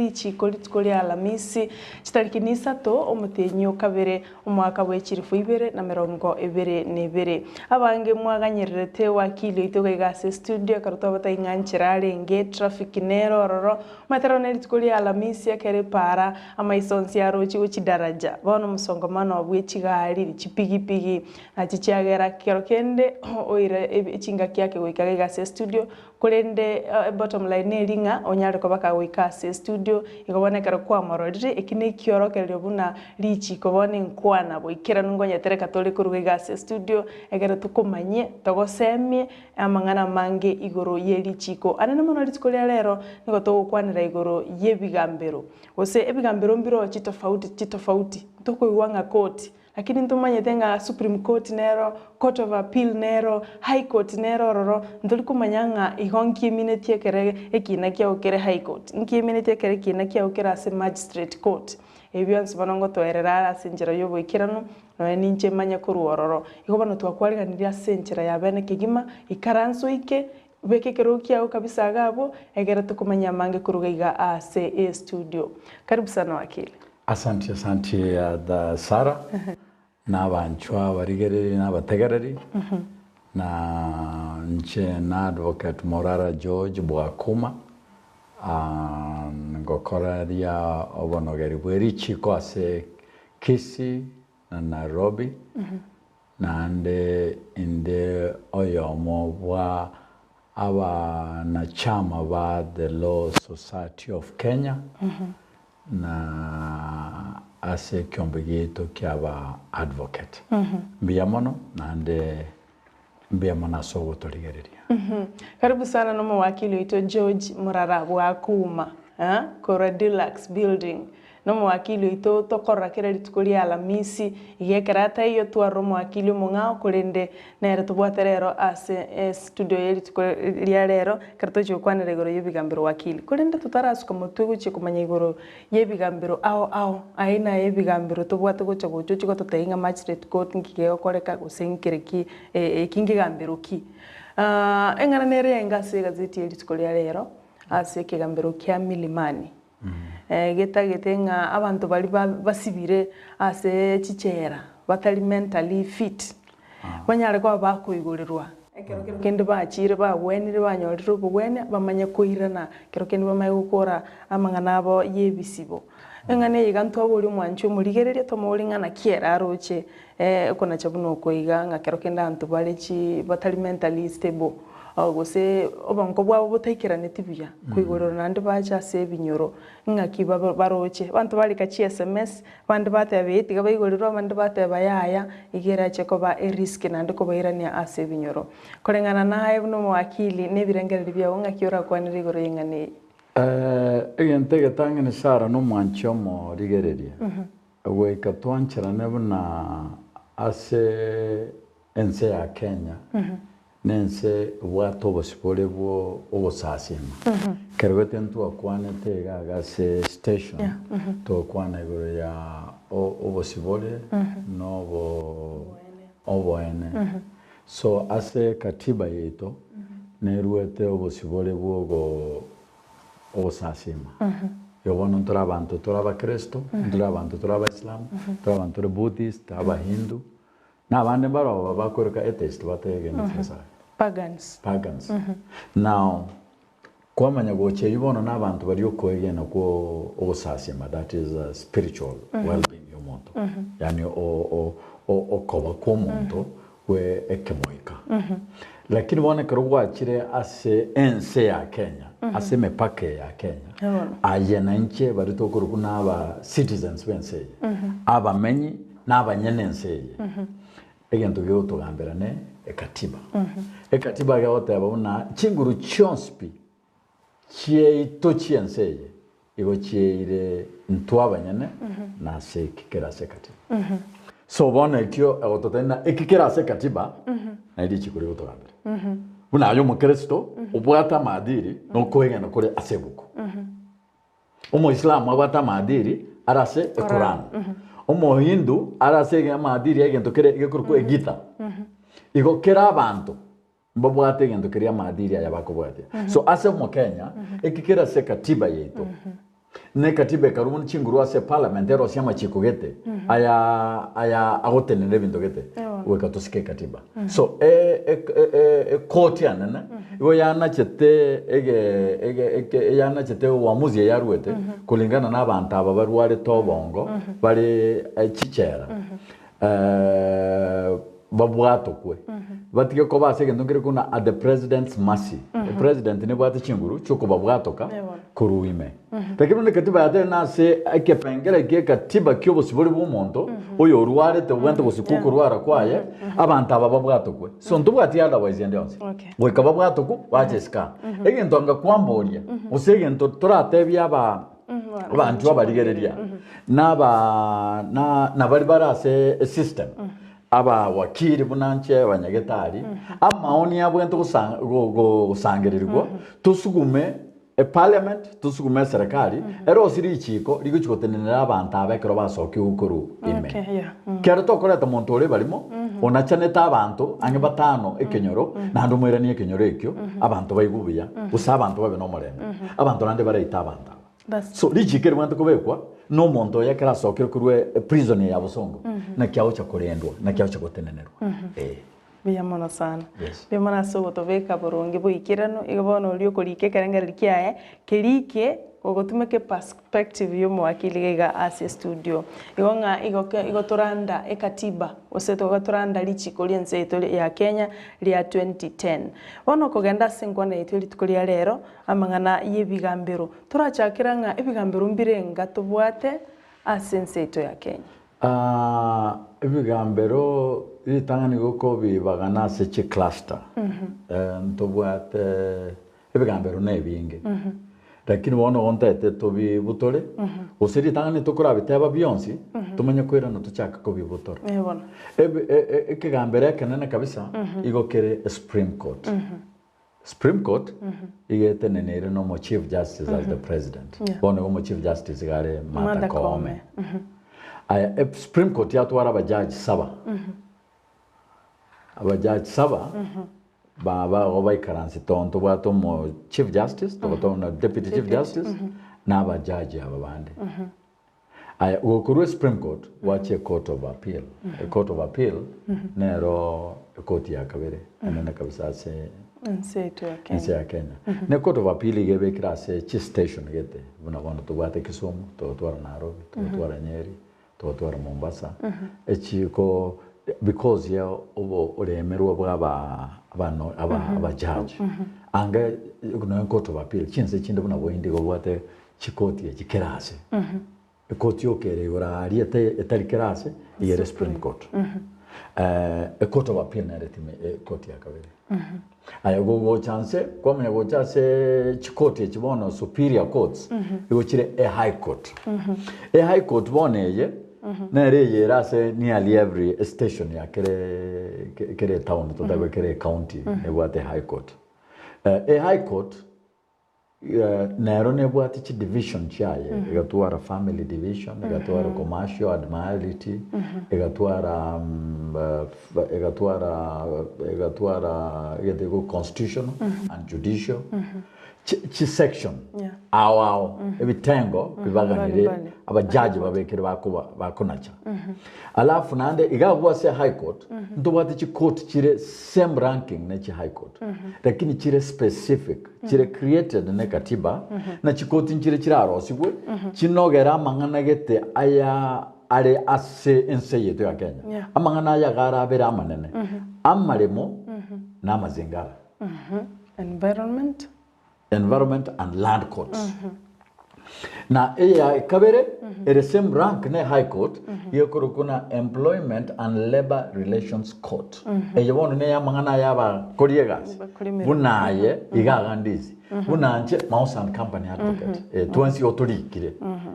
richiko rituko ria Alamisi, chitariki nisato omotienyi o kabere, omwaka bwe chilifu ibere na merongo ebere na ebere. Abange mwaganyererete wakili oito iga iga ase estudio ekero twabata ing'a nchera arenge, traffic nere ororo, omanyete rero nerituko ria Alamisi ekero epaara amaiso onsi aroche gochia daraja. Bono omosongamano bwe chigari, chipigipigi, Nachi chiagera kero kende oire chingaki ake goika iga ase estudio, korende ebottom line neri ng'a onyare koba kagoika ase estudio, igo bono ekero kwamororire, eki nekiorokererio buna richiko bono enkwana boikeranu ngonyetereka tore korwa iga ase estudio, ekero tokomanyie, togosemie amang'ana amange igoro ye richiko. Anene mono rituko ria rero, nigo togokwanera igoro yebigambero, gose ebigambero mbiroo chitofauti chitofauti, ntokoigwa ng'a koti. Lakini ntomanyete ng'a Supreme Court nero, Court of Appeal nero, High Court nero ororo, ntori komanya ng'a igo nkieminetie ekere ekina kiago kere High Court, nkieminetie ekere ekina kiago kere ase Magistrate Court. Ebi bionsi bono ngotoerera are ase enchera y'oboikeranu, nonya ninche manye korwa ororo. Igo bono twakwariganirie ase enchera ya bene kegima, ikaransa oike, beka ekerogo kiago kabisa iga abwo, egere tokomanya amange koruga iga ase estudio. Karibu sana wakili. Asanti asanti the Sarah na abanchwa abarigereri na abategereri na inche na advocate Morara George Bwakuma ngokora ria obonogeri bwe richiko ase Kisii na Nairobi naende inde oyomo bwa abanachama ba the Law Society of Kenya Na ase ekiombe giaito kiaba advocate. Mbuya mono naende mbuya mono ase ogotorigereria. Karibu sana nomowakili oito George Murara bwakuma korwa Deluxe building. Nomowakili oito tokorora kera rituko ria Alamisi iga ekero ataiyo twarora omowakili omong'ao korende nere tobwate rero ase estudio ye rituko ria rero ekero tochia gokwanera igoro y'ebigambero wakili. Korende totarasuka motwe gochia komanya igoro y'ebigambero ao ao, aina y'ebigambero tobwate gocha gocha ochie gototebia ng'a magistrate court nki kegokoreka gose nkere ki eki nkegambero ki. Eng'ana nere yaenga ase egazeti ye rituko ria rero ase ekegambero kia Milimani. Getagete ng'a abanto baria basibire ase chichela batari mentally fit, banyare koba bakoigorerwa ekero kende bachire bagwenire banyorire obogwenia bamanye koirana ekero kende bamanye gokora amang'ana abo y'ebisibo. Eng'ana eye iga ntwaboria omwanchi omorigereria tomoborie ng'a naki ere aroche okonacha buna oko iga ng'a kero kende abanto bare chi batari mentally stable gose obonko bwabo botaikeraneti buya koigorerwa naende bache ase ebinyoro ng'aki baroche. Abanto barika chi sms abande bateba ee tiga baigorerwe abande bateba yaya iga erache koba erisk naende kobairania ase ebinyoro. Koreng'ana naye buna omowakili na ebirengererio biago ng'aki orakwanere igoro y'eng'ana eye? Egento egetang'ani Sara nomwanchi omorigereria, goika twancherane buna ase ense ya Kenya nense ebwate obosibore bwo ogosasima. Ekero gete ntwakwanete iga iga ase station, togokwana igoro ya obosibore na obo oboene. So ase katiba yaito neruete obosibore bwogo ogosasima. Igo bono ntore abanto tore abakristo, ntore abanto tore abaisilamu, ntore abanto tore Buddhist, abahindu, na abande mbaro aba bakoreka atheist bategeneti Nyasaye. Pagans. Pagans. Now, kwamanya gocha eyio bono na abanto baria okoegena kwo ogosasima that is spiritual wellbeing ya omonto. Yaani okoba kwa omonto gwe ekemoika. Lakini bono ekero gwachire ase ense ya Kenya, ase emepaka eye ya Kenya, aye na inche baria tokorokwa buna aba citizens b'ense eye, abamenyi na abanyene ense eye, egento gegotogambera ne ekatiba. Ekatiba gegoteba buna chinguru chionsi pi chiaito chi'ense eye igo chiaire intwe abanyene na ase eki kere ase ekatiba. So bono ekio egototebia ng'a eki kere ase ekatiba naye richiko rigotogambera. Buna aye omokristo obwate amaadili na okoegena kore ase ebuku. Omoislamu abwate amaadili are ase Ekorani. Omohindu are ase amaadili ya egento kere gekorokwa Egita. Igo kera abanto Mbabwate egento keria amaadili aya bakobwatia. So ase omokenya, eki kere ase katiba yaito. Na ekatiba ekarwa buna chinguru ase eparliament erosie amachiko gete aya aya agotenenera ebinto gete goika tosike ekatiba. So e- e- e- e- ekoti anene igo yanachete ege ege eke yanachete uamuzi eyaruete kulingana na abanto aba barwarete obongo bare chichera babwatokwe batige koba ase egento nkere buna at the president's mercy. Epresident nebwate chinguru chiokobabwatoka korwa ime. Lakini buna ekatiba yatebire nase ekepengere gie ekatiba ki'obosibore bw'omonto oyo orwarete obwenerete gosikwa okorwara kwaye, abanto aba babwatokwe. So ntobwati otherwise ende yonsi. Goika babwatokwe bache isiko aa. Egento anga kwamboria gose egento toratebie aba abanchwa abarigereria na aba na nabari bare ase esystem abawakili buna inche abanyagetari amaoni abwenerete gosa go- go- gosangererigwa tosugume eparliament tosugume eserekari erosie richiko rigochi gotenenera abanto aba ekero basokigwe korwa ime. Okay, yeah. Kero tokoreta monto ore barimo onachanete abanto ang'e batano ekenyoro naende omoiranie ekenyoro ekio abanto baigwe buya gose abanto babe nomorembe abanto naende baraite abanto aba. That's So richiko eribwenerete kobekwa na omonto oyo ekero asokire korwa eprison eye ya bosongo naki agocha korendwa naki agocha gotenenerwa eh. Mbuya mono sana. Yes. Mbuya mono ase ogotobeka boronge boikeranu, igo bono oria okorika ekerengererio kiaye, kerike ogotumeka eperspective ya omowakili iga iga ase estudio. Igo ng'a igo ke igo toranda ekatiba gose igo toranda richiko ria ense yaito ya Kenya ria 2010. Bono okogenda ase enkwana yaito rituko ria rero, amang'ana ya ebigambero, torachakera ng'a ebigambero mbirenga tobwate ase ense yaito ya Kenya. Ebigambero ritang'ani gokobibagana ase chicluster, ntobwate ebigambero na ebinge, lakini bono igo ntaete tobibutore, gose ritang'ani tokorabiteba bionsi, tomanye koirana tochake kobibutora. Eh bono. Ebi- e- e- Ekegambero ekenene kabisa, igo kere esupreme court. Supreme Court iga eteneneire na omo Chief Justice as the President. Yeah. Bono igo omo Chief Justice iga are Martha Martha Koome. Koome. Aya e Supreme Court yatwara abajaji saba. Abajaji saba baba igo baikaransete oo ntobwate omo Chief Justice, tobwate na Deputy Chief Justice na abajaji aba bande. Aya gokorwa esupreme court gwachia ecourt of appeal. Ecourt of appeal nero ekoti ya kabere enene kabisa ase Ense yaito ya ense Kenya. ya Kenya. Na ecourt of appeal iga ebekire ase chistation gete buna bono tobwate Kisumu, togotwara Nairobi, togotwara Nyeri, togotwara Mombasa, echiko because ya obo oremerwa bwa aba abano aba abajaji anga nonya court of appeal chinse chinde buna boindi igo obwate Chikoti echi kera ase, ekoti yoka ere igoro aaria etari kera ase, iga ere Supreme Court. Ecourt of Appeal nere etime ekoti ya kabere. Aye gogocha nse, kwamanya gocha ase chikoti echi bono superior courts, igo chire e High Court. E High Court bono eye, nere eye ere ase nearly every station ya kere kere etown totabe kere ecounty nebwate High Court. E High Court. Nero nebwate chidivision chiaye, egatwara family division, egatwara commercial admiralty, egatwara egatwara egatwara egento gekogwa constitutional and judicial, chi chisection Yeah. ao ao ebitengo bibaganire Mbali mbali. abajaji babekire bakoba bakonacha. Alafu naende iga abwo ase high court, ntobwate chicourt chire same ranking ne chi high court, lakini chire specific. Chire created ne katiba, na chikoti nchire chirarosigwe, chinogere amang'ana gete aya are ase ense yaito ya Kenya. Yeah. Amang'ana aya iga arabere amanene, amaremo na amazingara. Environment. Environment and Land Courts. Na eya kabere ere same rank ne High Court gekorokwa na Employment and Labour Relations Court. Eye bono ne amang'ana aya abakori egasi Bakori emeremo. buna aye iga agande isi buna inche Mouse and Company Advocate eh, twensi igo torikire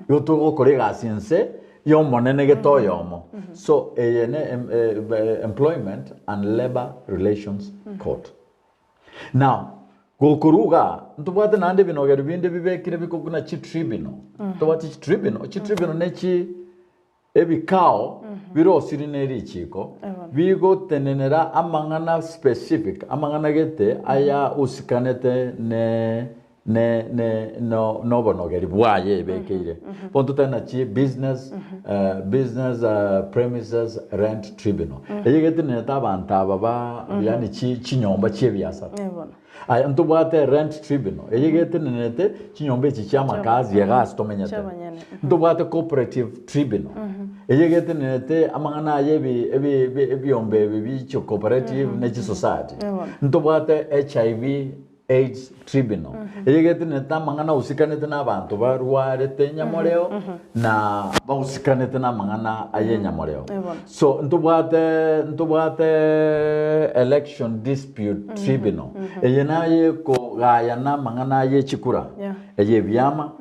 igo togokora egasi inse ya omonene gete oyomo so eye ne em- eh, Employment and Labour Relations Court. Now, gokorwa igaa, ntobwate naende ebinogerio binde bibekire bikobuna chitribunal. Ntobwate chitribunal, chitribunal ne chi ebikao birosiri ne richiko, bigotenenera amang'ana specific, amang'ana gete aya osikanete ne. Ne ne no nobonogeri bwaye ebekeire. Bono totari na chi business business premises rent tribunal. Eye egetenenete abanto aba ba yaani chi chinyomba chia ebiasara. Eh bono. Aya ntobwate rent tribunal eye egetenenete chinyomba echi chia amakazi iga ase tomenyete. Chiabanyene. Ntobwate cooperative tribunal eye egetenenete amang'ana aya ebi ebi ebi ebiombe ebi bi chicooperative ne chisociety. Eh bono. Ntobwate HIV AIDS Tribunal, eyegetenenete amang'ana ausikanete nabanto barwarete enyamoreo na bausikanete namang'ana aye enyamoreo. So ntobwate ntobwate Election Dispute Tribunal, eye naye ekogayana amang'ana aye chikura, eye ebiama,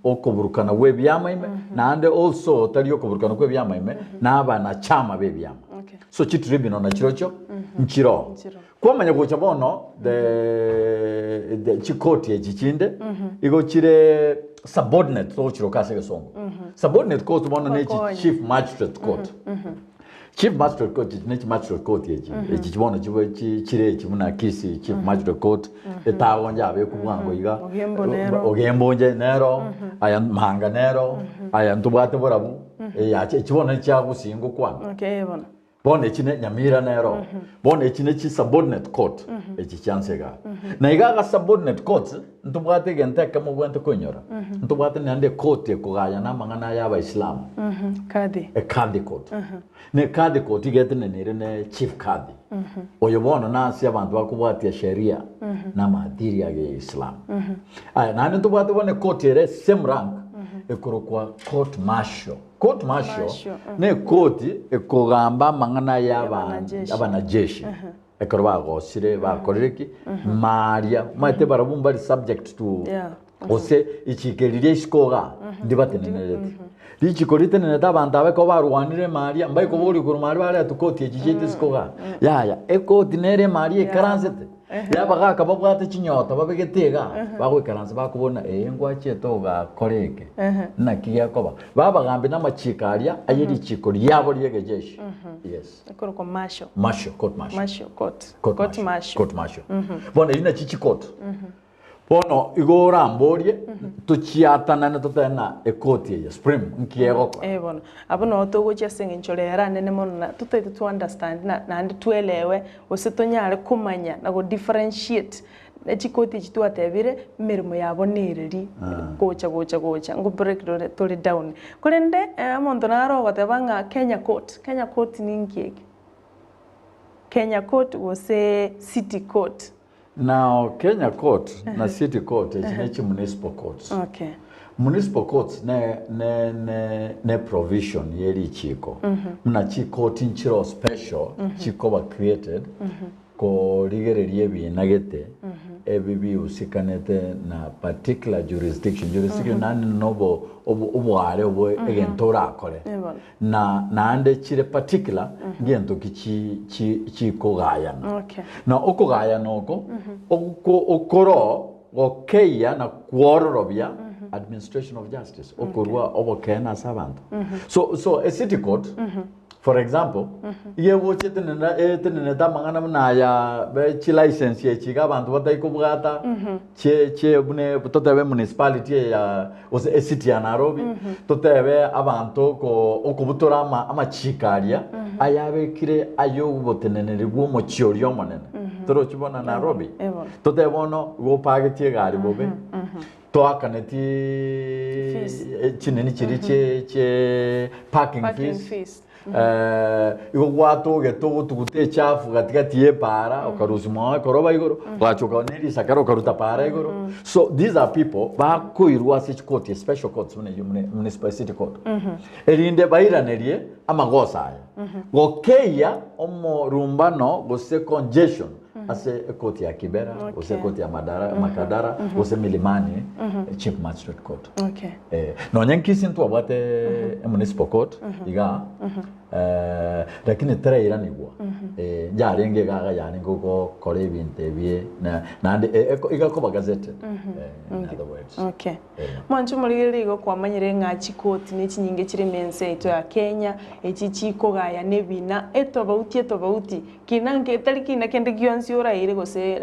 okoburukana gwa ebiama ime, naende also tari okoburukana kwa ebiama ime, na abanachama ba ebiama. So chitribunal nachirochio nchiroo. Kwamanya gocha bono the the chikoti echi chinde igo chire subordinate togochiroka ase egesongo. Subordinate court bono ne echi Bakonye. chief magistrate court. Chief magistrate court echi ne chimagistrate court echi echi chi bono chibe chi chire echi buna Kisii chief magistrate court etagonja abekwa bwango iga Ogembo nero. Ogembo nje nero aya Manga nero aya ntobwate borabu eyache echi bono chiagusia ngokwana. Okay bono. Bono echi ne nyamira nero, bono echi ne chisubordinate court echi chianse igaa. Na iga aga subordinate courts ntobwate egento ekemo obwenerete koinyora, ntobwate naende ecourt ekogayana amang'ana aya abaisilamu, Kadhi. Ekadhi court. Na ekadhi court iga etenenire ne chief kadhi. Oyo bono nase abanto bakobwatia sheria na amaadili ya Geisilamu. Aya naende ntobwate bono ecourt ere same rank ekorokwa court martial. Court martial Martial, mm. ne ekoti ekogamba amang'ana ya Y'abanajeshi. abanajeshi ekero bagosire bakorire ki maria omanyete barabwo mbari subject to Yeah. gose ichiko eri ria isiko igaa ndibatenenereti richiko ritenenerete abanto aba ekero barwanire maria mbaikoboria korwa maria baretwe koti echi chiaito isiko igaa yaya ekoti nere maria ekaransete Y'abagaaka babwate chinyota babegete iga, bagoikaransa bakobona, Ee, ngwachiete ogakora eke, naki gekoba? Babagambi namachiiko aria aye richiiko riabo ri'egejeshi. Yes. Ekorokwa martial. Martial, court martial. Martial court. Court Court martial. martial. Court martial. Bono erio nachi chikoti. Bono igo oramborie, tochiatanane totebe ng'a ekoti eye, supreme, nki egokora? Eh bono, abwo noo togochia ase eng'encho rero anene mono na totaete to understand na naende twelewe gose tonyare komanya na go differentiate ne chikoti echi twatebire emeremo yabo nereri gocha gocha gocha ngo break tore tore down. Korende omonto naro ogoteba ng'a Kenya court, Kenya court ninki eke? Kenya court gose city court. Now Kenya court na city court echi ne chi municipal courts. Okay. Municipal courts ne ne ne ne provision ye richiko buna chikoti nchiro special chikoba created korigereria ebina gete ebi bihusikanete na particular jurisdiction jurisdiction naende nobo obo oboare obo egento orakore Eh bono. Na naende chire particular ngento ki chi chi chikogayana. Okay. Na okogayana oko oko okoro gokeia na kwororobia administration of justice okorua obokeene ase abanto. So so a city court for example iga egocha etenena etenenete amang'ana buna aya be chilicense echi iga abanto batai kobwata chie chie buna totebe municipality eye ya gose ecity ya Nairobi, totebe abanto oko okobutora ama amachiko aria ayabekire ayoboteneneri bwa omochie oria omonene. Torochi bono Nairobi? Eh, bono. Totebe bono igo opagetie egari bobe, toakaneti Fees. chinini chiria chie chie parking Parking fees. fees. Igo gwatogete ogotuguta echafu gati gati y'epaara, okarusia mwao ekoroba igoro, ogacha okaona ne risakara okaruta paara igoro. So these are people bakoirwa ase chikoti, special courts buna eyio muna municipal city court, erinde bairanerie amagoso aya, gokeyia omorumbano gose congestion ase ekoti ya Kibera, gose Okay. ekoti ya Madara Makadara, gose Milimani Chief Magistrate Court. Okay. Eh, nonya nkisi ntwabwate emunicipal court iga eh, lakini terairanigwa eh, yarenge iga iga yarenge gokora ebinto ebie na naende eh, eko- iga koba gazetted eh, in other words Okay. Eh. Mwanche omorigereria igo kwamanyire ng'a chikoti ne chinyinge chire ime ense yaito ya Kenya, echi chikogayana ebina etobauti etobauti, kina nke tari kina kende gionsi oraire gose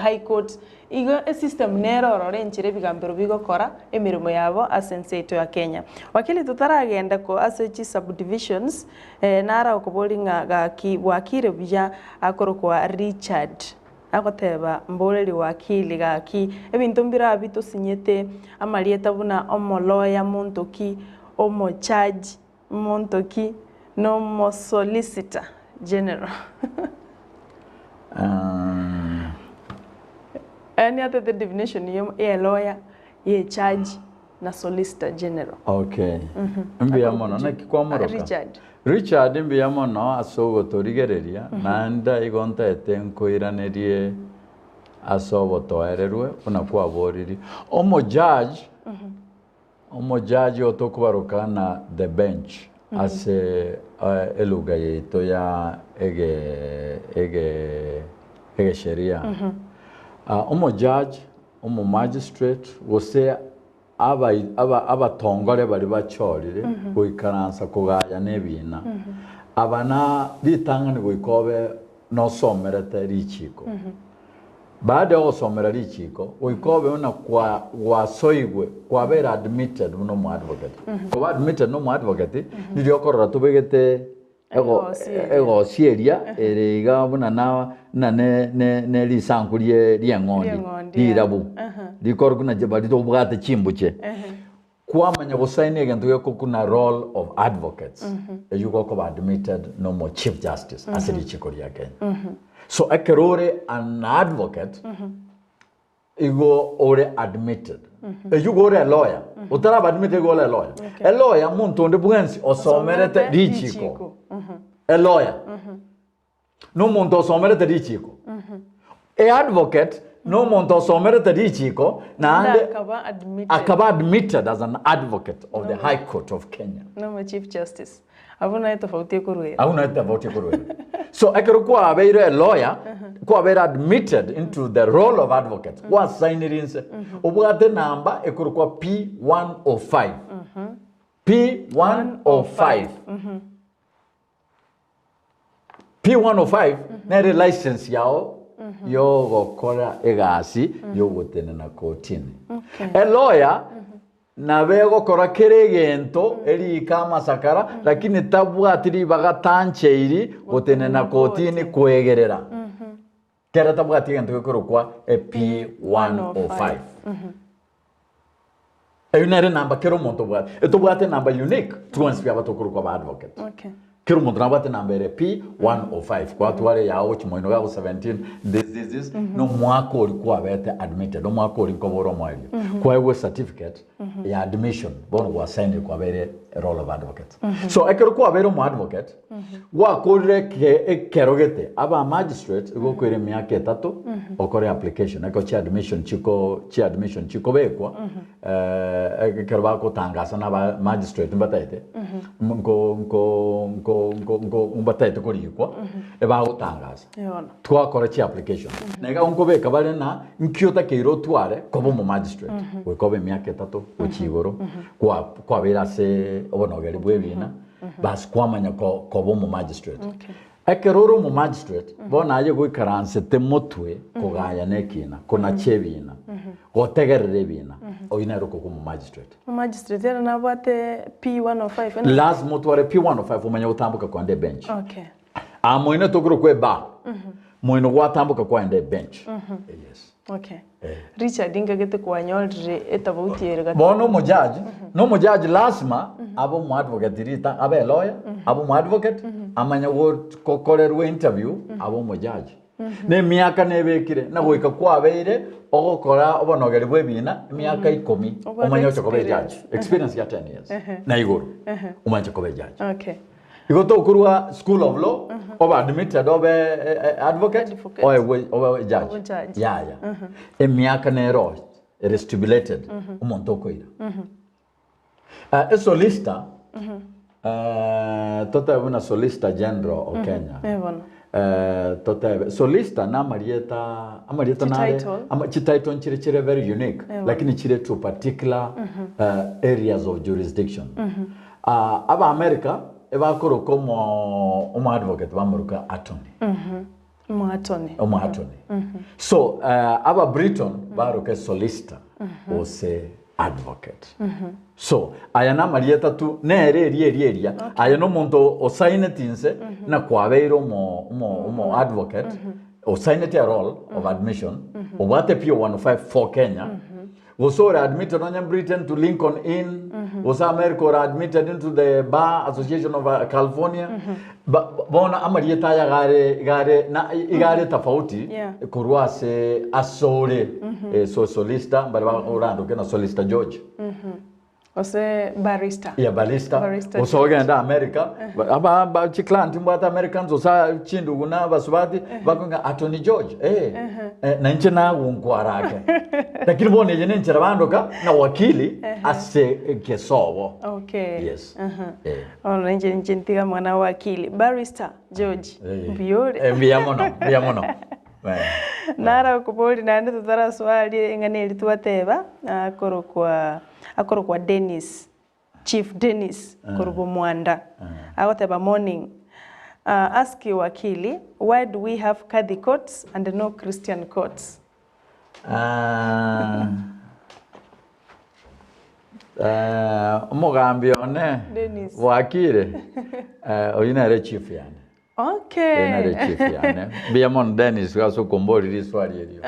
High Court. Igo esystem nere ororo enchera ebigambero bigokora emeremo yabo ase ense yaito ya Kenya. Wakili totaragenda ko ase chi subdivisions nara okoboria ng'a gaki bwakire buya akorokwa Richard agoteba mboreri wakili gaki ebinto mbirabi tosinyete amarieta buna omoloya monto ki, omochaji monto ki, na omosolicitor general. Yaani atete definition ye lawyer, ye judge na solicitor general. Okay. Mbuya mono. Naki kwamoroka? Richard. Richard mbuya mono ase ogotorigereria naende igo ntaete nkoiranerie ase obotoererwe buna kwaboririe. Omojudge Omojaji otokobaroka na the bench ase eluga yaito ya ege ege egesheria. Omojaji, omomagistrate gose aba aba abatongore baria bachorire goikaransa kogayana ebina. Aba na ritang'ani goika obe nosomerete richiko. Baada y'ogosomera richiiko, goika obe buna kwa gwasoigwe, kwabeire admitted buna omoadvocate. Koba admitted na omoadvocate, nirio okorora tobegete ego Egosi eria. egosi eria ere iga buna na buna ne ne ne risanku rie rieng'ondi, Rieng'ondi, eh. rirabu, Aha. rikorokwa na baria tobwate chimbuche. Ehe. Kwamanya gosaina egento gekokuna roll of advocates eyio gokoba admitted nomo chief justice ase richiko ria Kenya. So ekero ore an advocate igo ore admitted. Eyio igo ore a lawyer. Otaraba admitted igo ore a lawyer. Okay. A lawyer monto onde bwensi osomerete richiko. A lawyer. Nomonto osomerete richiko. A advocate nomonto osomerete richiko Naende naende akaba admitted. akaba admitted as an advocate of the High Court of Kenya. Nomo Chief Justice. Abwo naye tofauti ekorwera. Abwo naye tofauti ekorwera. So ekero kwabeire a lawyer, kwabeire admitted into the role of advocate, gwasainire inse, obwate enamba ekorokwa P105. P105. P105 nere license yao yogokora egasi yogotenena kotini. Okay. A lawyer nabo egokora kera egento erike amasakara lakini tabwati ribaga tancheiri gotenena kotini koegerera. Kera tabwati egento gekorokwa a P105. Eyio nere enamba kera omonto obwate. Etobwate enamba unique twensi pi aba tokorokwa aba advocate. Okay. Kera omonto nabwate enamba ere P105 kwatwara eyao gochia moino iga 17 this this this na omwaka oria kwabete admitted omwaka oria nkobora omoerio kwaegwa ecertificate ya admission bono gwasainire kwabeire roll of advocates. So ekero kwabeire omo advocate Gwakorire eke ekero gete, aba magistrate igo okoira emiaka etato okore application ekero chi admission chiko chi admission chikobekwa eh, ekero bagotangasa na aba magistrate mbataete nko nko nko nko nko mbataete korikwa ebagotangasa Bono. twakora chi application na iga nkobeka bare na nki otakeire otware koba omo magistrate goika obe emiaka etato gochia igoro kwa kwabeire ase obonogeri bwa ebina Bas kwamanya ko, koba omomagistrate. Okay. Ekero ore omomagistrate, bono aye goikaransete motwe kogayana ekina, konacha ebina, gotegerera ebina, oyio nere okoba omomagistrate. Omomagistrate ere nabwate P105 ena? Lazima otware P105 omanye gotamboka koenda ebench. Okay. Aa moino tokorokwa ebar, moino gwatamboka kwaenda ebench. Yes. Okay. Richard nkagete kwanyorire etabauti ere gati. Bono omojaji, na omojaji lasima abe omoadvocate rita abe elawyer, abe omoadvocate, amanye go- gokorerwa interview, abe omojaji. Na emiaka nebekire, na goika kwabeire ogokora obonogeri bwa ebina emiaka ikomi, Obwate omanye gocha koba ejaji. experience. Experience ya 10 years. Na igoro, omanye gocha koba ejaji. Okay. Igo tokorwa school of law, obe admitted obe advocate, Advocate. oegwe obe judge. Obe judge. Yaya. Emiaka nero ere stipulated omonto okoira. Ah, esolicitor, eh, totebe buna solicitor general o Kenya. Eh, bono. Eh, totebe solicitor na amarieta amarieta nare Chititle. ama, chititle nchire chire very unique Eh, bono. lakini chire to particular eh, areas of jurisdiction. Aba America ebakoroka omo omo advocate bamoroka attorney. Omoatoni. Omoatoni. So aba Briton baroke solicitor gose advocate. So aya namarieta tu nere eria eria eria aye nomonto osaineti inse na kwabeire omo omo omo advocate osaineti a roll of admission obwate PO105 for Kenya Gose ore admitted onye Britain to Lincoln Inn, gose America ore admitted into the Bar Association of uh, California. Ba- ba- Bono amarieta aya gare gare na igare tofauti Yeah. korwa ase asore eh, so solicitor mbare ba- orandoke na solicitor George. Gose barrister. Yeah, barrister. Barrister Gose ogende America, aba ba chiclient mbwate Americans gose chindugu na abasubati bakonga Attorney George eh, eh, na inche nagonkwa ake. Lakini bono eye nenchera bandoka na wakili ase egesobo. Okay. Yes. Eh. Bono inche inche ntiga mwana wakili. Barrister George. Eh. Mbuyore. Eh, mbuya mono, mbuya mono. Eh. Nara okobori naende totarasoa aria eng'ana eria twateba, akorokwa akorokwa Dennis, Chief Dennis korwa Bomwanda, agoteba morning, ask wakili why do we have Kadhi courts and no Christian courts? Omogambi one Dennis. bwakire, oyio nere chief yane. Okay. Eye nere chief yane. Mbuya mono Dennis ase okomboria riswali erio.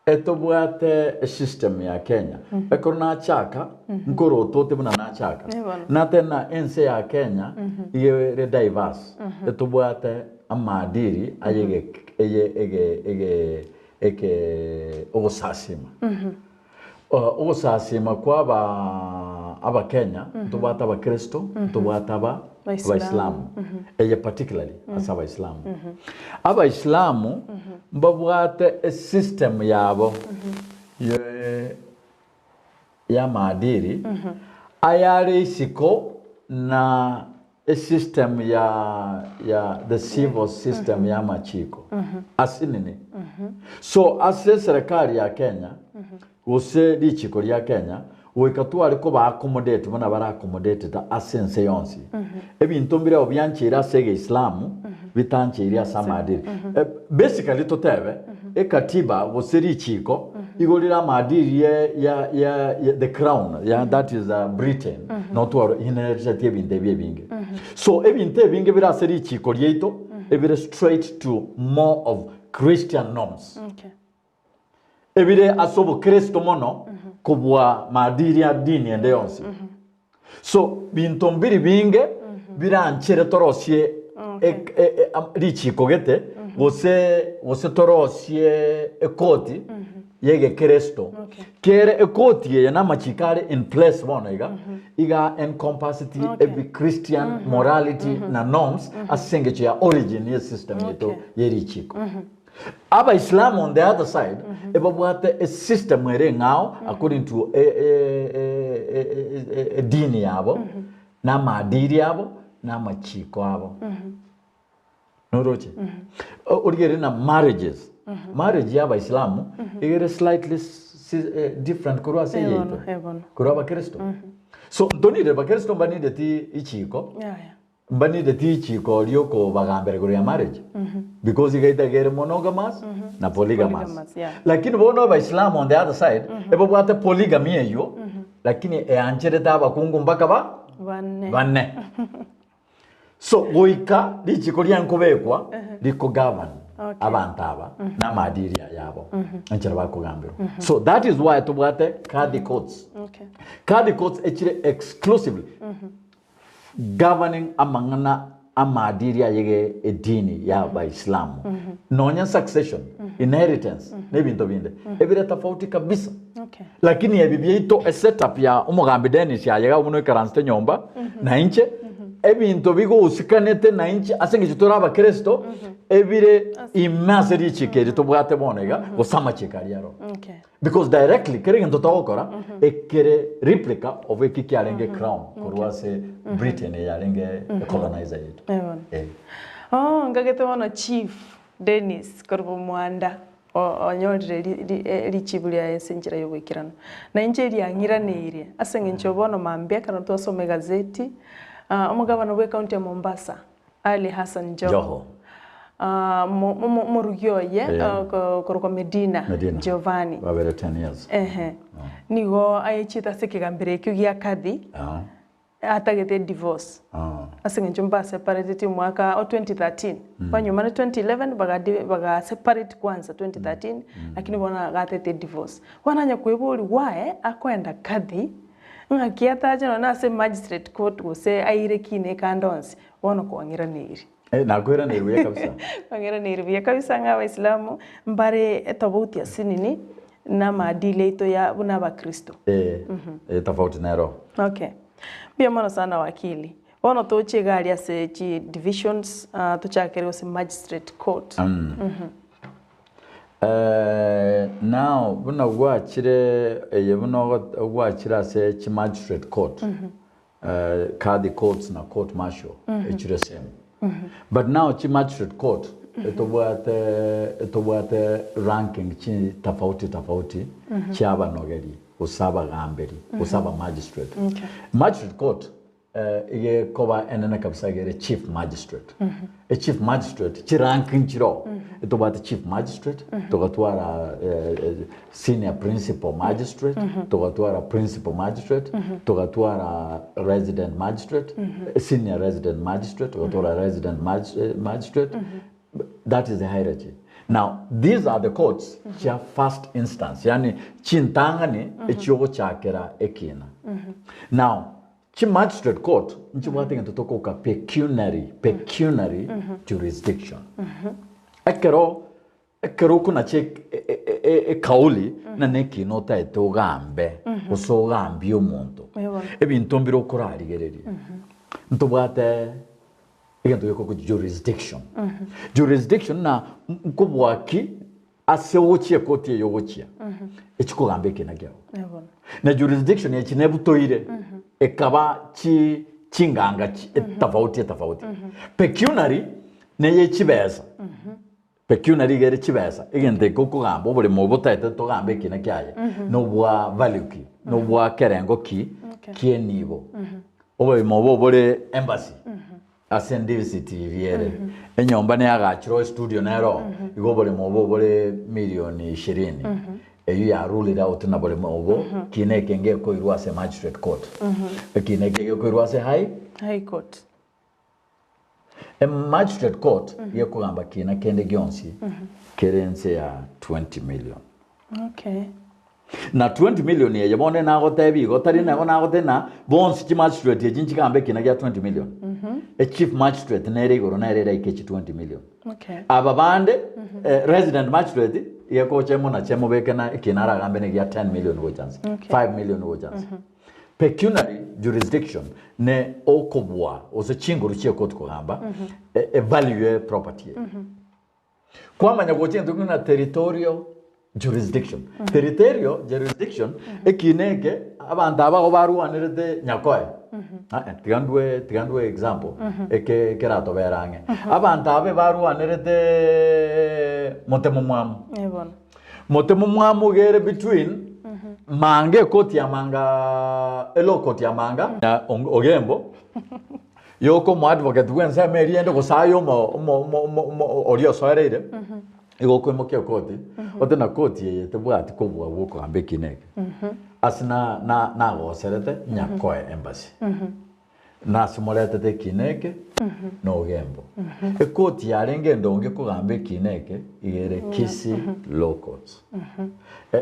Etobwate esystem ya Kenya, ekero nachaka, nkorotote buna nachaka, Eh bono. natena ense ya Kenya iga ere diverse, etobwate amaadili aye ege eye ege ege eke ogosasima. Ogosasima kwa aba abakenya, ntobwate abakristo, ntobwate aba Abaisilamu. abaisilamu, eye particularly ase abaisilamu. Abaisilamu mbabwate esystem yabo ye y'amaadili ayare isiko na esystem ya ya the civil system y'amachiko ase nini. So ase eserekari ya Kenya gose richiko ria Kenya goika tware koba accommodate buna bare accommodated ase ense yonsi. Ebinto mbireo biancheire ase egeislamu bitancheiri ase amaadili. Basically totebe ekatiba gose richiko igo rire amaadili ye ya ya ya the crown ya that is Britain notwaro inheriteti ebinto ebi ebinge. So ebinto ebinge bire ase richiko riaito ebire straight to more of Christian norms. Okay. Ebire ase obokristo mono kobua maadili a dini ende yonsi. So binto mbiri binge biranchere torosie Okay. richiko gete gose gose torosie ekoti y'egekristo. Okay. Kere ekoti eye namachiko are in place bono iga, iga encompassed Okay. every Christian morality na norms ase engencho ya origin ye system yaito Okay. ye richiko. Abaisilamu on the other side ebabwate esystem ere eng'ao according to edini yabo, na amaadili abo, na amachiko abo. Noroche? Origererie na marriages. Marriage ya abaisilamu iga ere slightly different korwa ase Eh eyaito. bono, eh bono. Korwa abakristo. So ntonire bakristo mbanireti ichiko. Yaya. Mbanireti richiko ri'okobagambera igoro ya marriage because iga etagere monogamous na polygamous. Polygamous, yeah. Lakini bono abaisilamu on the other side ebabwate polygamy eywo lakini eancherete abakungu mpaka ba Bane. bane. So goika richiko riane kobekwa rikogovern Okay. abanto aba na amaadili aya abo enchera bakogamberwa. So that is why tobwate Kadhi courts. Okay. Kadhi courts echire exclusively Governing amang'ana amaadili aye ge edini ya abaisilamu nonya succession, inheritance na ebinto binde ebire tofauti kabisa. Okay. Lakini ebi biaito esetup ya omogambi Dennis aye iga buna oikaransete nyomba na inche ebinto bigousikanete na inche ase eng'encho tore abakristo ebire ime ase richiko eri tobwate bono iga gose amachiko aria aro. Okay. Because directly kera egento togokora ekere replica of eki kiarenge crown korwa ase Britain eyarenge ecolonizer yaito. Eh bono. Eh. Oh, ngagete bono Chief Dennis korwa Mwanda o- onyorire ri- ri- eh, richibu riaye ase enchera ya oboikeranu. Na inche riang'iraneirie ase eng'encho bono mambia ekero twasoma egazeti, ah, omogabana bwe ekaunti ya Mombasa, Ali Hassan Joho, Joho. Omorugi oye okorokwa Medina Medina. Giovanni. Babere 10 years. Ehe. Nigo aechiete ase ekegambero ekio gia Kadhi atagete edivorce. Ase eng'encho mbasepareteti omwaka o 2013. Banyuomana 2011 bagadi bagaseparate kwanza 2013 lakini bono agatete edivorce. Bono onye koeborigwa gwaye akoenda Kadhi ng'aki atache nonye ase magistrate court gose aire kina ekande onsi bono kwang'iraneiri. Eh, nakoiraneiri buya kabisa. Kwang'iraneiri buya kabisa ng'a abaisilamu mbare etofauti ase nini na amaadili aito ya buna abakristo. Eh, eh, tofauti nero. Okay. Mbuya mono sana wakili. Bono toche iga aria ase chi divisions, ah, tochakere gose magistrate court. Eh, now buna gwachire eye buna ogo- gwachire ase chi magistrate court Kadhi courts na court martial echire same but now chi magistrate court etobwate etobwate ranking chi tofauti tofauti chia abanogeri gose abagamberi gose aba magistrate. Okay. Magistrate court igekoba enene kabisa iga ere chief magistrate. E chief magistrate chirank nchiroo etobwate chief magistrate togatwara senior principal magistrate togatwara principal magistrate togatwara resident magistrate senior resident magistrate togatwara resident magistrate that is the hierarchy now these are the courts chia first instance yaani chintang'ani echiogochakera ekina now Chi magistrate court nchibwate egento tokoka pecuniary, pecuniary jurisdiction. Ekero ekero okonacha ekauli ng'a nekina otaete ogambe gose ogambie omonto, ebinto mbire okorarigereria. Ntobwate egento gekorokwa jurisdiction. Jurisdiction na nkobua ki ase ogochia ekoti eye ogochia echikogamba ekina kiao. Na jurisdiction echi nebutoire ekaba chi chinganga chi etafauti etafauti. Pecuniary neye chibesa. Pecuniary iga ere chibesa egento eke okogamba oboremo obo otaete togambe ekina kiaye nobwa value ki nobwa kerengo ki kienibo. Oboremo obo obore embassy Ase ndivisi TV ere enyomba neagachire o studio nero igo oboremo obo obore milioni ishirini eyio ya ruled out na boremo obo kina eke ngekoirwa ase magistrate court ekina eke gekoirwa ase high High court. E magistrate court gekogamba kina kende gionsi kere nse ya 20 million. Okay. Na 20 million eye bono nagotebi igo tari nabo nagotebi na bonsi chi magistrate echi nchigambe ekina gia 20 million. E chief magistrate nere igoro nere eraike echi 20 million. Okay. Aba bande eh, resident magistrate gekocha emonache emobeke na ekina aragambe ne gia 10 million gocha nse, Okay. 5 million gocha nse. Pecuniary jurisdiction ne okobua gose chinguru chiekoti kogamba e, e value ye property eye. Kwamanya gocha egento kende buna territorial jurisdiction. Territorial jurisdiction, ekina eke abanto aba igo barwanerete nyakoe. Ah, tiga ndue tiga ndue example eke ekeratobere ang'e. Abanto aba barwanerete mote momwamu. Eh bono. Mote momwamu iga ere between manga ekoti ya manga elaw court ya manga na ogembo. Yoka omoadvocate bw'ensemo eria ende gose aye omo omo omo omo omo oria osoereire, igo okoimokia ekoti, ote na koti eye tebwati kobua bwa okogamba ekina eke. Ase na na nagoserete nyakoe embassy. Na ase moretete ekina eke, na ogembo. Ekoti yarenge endonge kogamba ekina eke, iga ere Kisii Law Courts.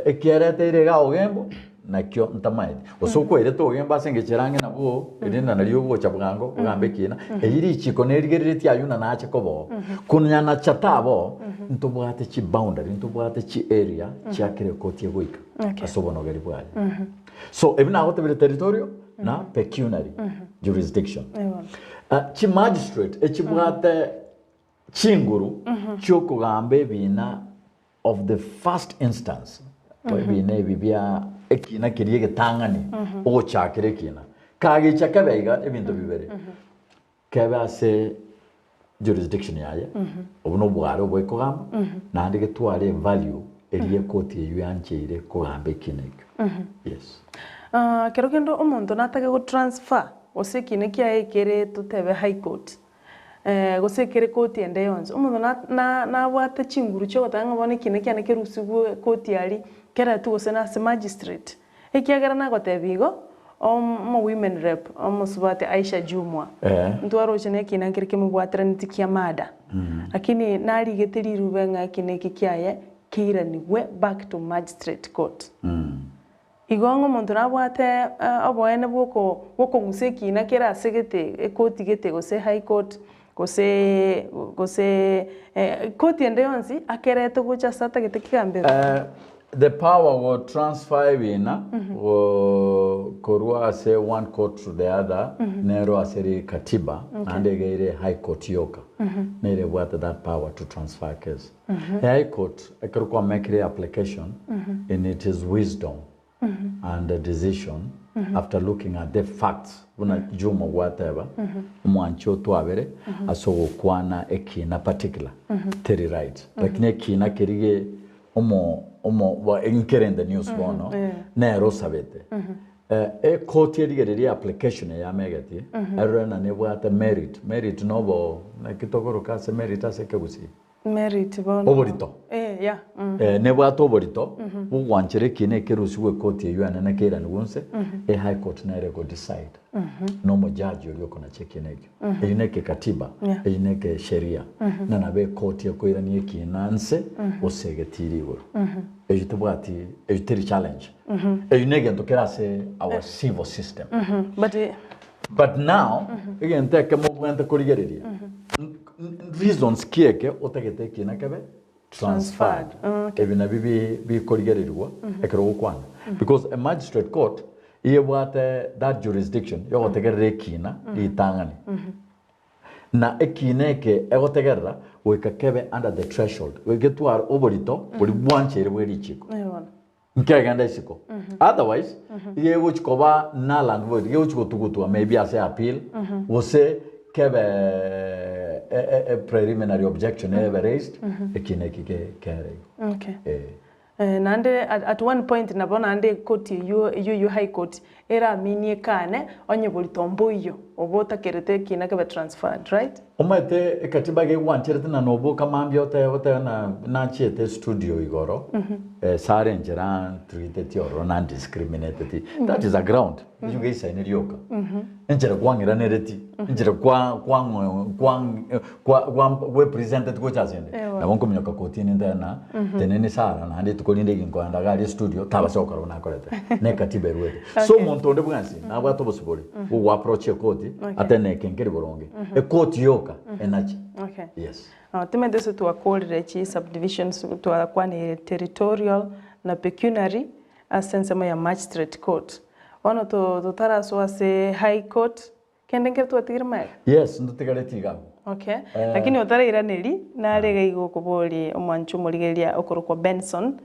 Ekiareteire iga ogembo, Nakio ntamaeti. Gose okwairete ogembe ase engencho ere ang'e nabwo, erinde nario ogocha bwango ogambe ekiina. Eyio richiiko nerigereretie ayio ng'a nache koba oo. Konyanacha taba oo, ntobwate chiboundary, ntobwate chiarea chia kera ekoti egoika Okay. ase obonogeri bwaye. So ebi nagotebire territorial na pecuniary jurisdiction. Eeh bono. Ah, chimagistrate echibwate chinguru chiokogamba ebiina Of the first instance, ebiina ebi bia ekiina keria egetang'ani, ogochakera ekiina. Kagecha kebe iga ebinto bibere, kebe ase jurisdiction yaye, obwo na obware obo ekogamba, naende getware evalue eria ekoti eywo yancheire kogamba ekiina ekio. Yes. Kero kende omonto natake gotransfer gose ekiina kiaye ekere totebe high court. Gose ekere koti ende yonsi, omonto na na nabwate chinguru chiogoteba ng'a bono ekina kiane kerusigwe koti aria, keretwe gose nase magistrate. Ekiagera nagotebia igo, omo women rep, omosubati Aisha Jumwa, ntwaroche na ekina nkere kemobwateraneti kia murder, lakini narigete rirube ng'a ekina eke kiaye keiranigwe back to magistrate court. Igo ng'a omonto nabwate oboene bw'okong'usa ekiina kere ase gete, ekoti gete, gose high court, gose gose koti ende yonsi, akerete gocha ase atagete kegambero. The power go transfer ebiina korwa ase one court to the other nero ase ri katiba naende iga ere high court yoka nere ebwate that power to transfer case. E High Court ekero kwamekire application in it is wisdom and a decision after looking at the facts buna Juma gwateba omwanchi otwabere ase ogokwana ekina particular teri right lakini ekina keri ge omo omo nkere in the news bono nere osabete Ekoti erigererie application eye amegetie, erore na nebwate merit, merit nobo naki tokoroka ase merit ase ekegusii? Merit bono. Oborito. Eh, yeah. Mm. Eh, nebwate oborito bogwanchera ekiina ekerusigwe ekoti eywo enene keiranigwe inse, e high court nere ego decide na omojaji oria okonacha ekiina ekio. Eyio ne ekekatiba, Yeah. eyio ne ekesheria, na nabo ekoti ekoirania ekiina nse gose egetiri igoro. Eyio tebwati, eyio teri challenge. Eyio negento kere ase our civil system. But But now, egento ekemo obwenerete korigereria, reasons ki eke otagete ekina kebe transferred. Transferred, okay. Ebi nabio bikorigererigwa ekero ogokwana. Because a magistrate court iga ebwate that jurisdiction yogotegerera ekina ritang'ani. Na ekiina eke egotegerera goika kebe under the threshold, goika getware oborito boria bwancheire bwe richiko. Nkegenda isiko. Otherwise, iga egochi koba null and void, iga egochi gotugutwa maybe ase appeal, gose kebe e preliminary objection ebe raised, ekiina eki kere igo. Okay. Eh. Naende at one point nabo naende ekoti eywo eywo eywo high court eraminie ekane onye borito mboiyo obo otakerete ekina kebe transferred right? Omanyete ekatiba gegwancherete na noboka mambia otebe otebe na nachiete estudio igoro sare enchera ntreateti ororo na ndiscriminateti that is a ground eywo geisaine rioka enchera kwang'iranereti enchera kwa kwang'o kwang kwa kwa gwepresenteti gocha asende nabo nkominyoka kotini ntebe na teneni Sarah naende rituko rinde egi nkoenda iga aria estudio tabasa gokora buna akorete na ekatiba eruete. So omonto onde bwensi nabwate obosibore bwa goapproach ekoti atene eke nkeri boronge. Ekoti yoka enache. Okay. Yes. Timanyete ase twakorire chi subdivisions twakwanire territorial na pecuniary ase ensemo ya magistrate court. Bono totarasoa ase high court Kende nkere twatigire magega? Yes, ntotigareti iga abwo. Okay. Lakini otarairaneri, nare iga igo okobori omwancho omorigereria okorokwa Benson,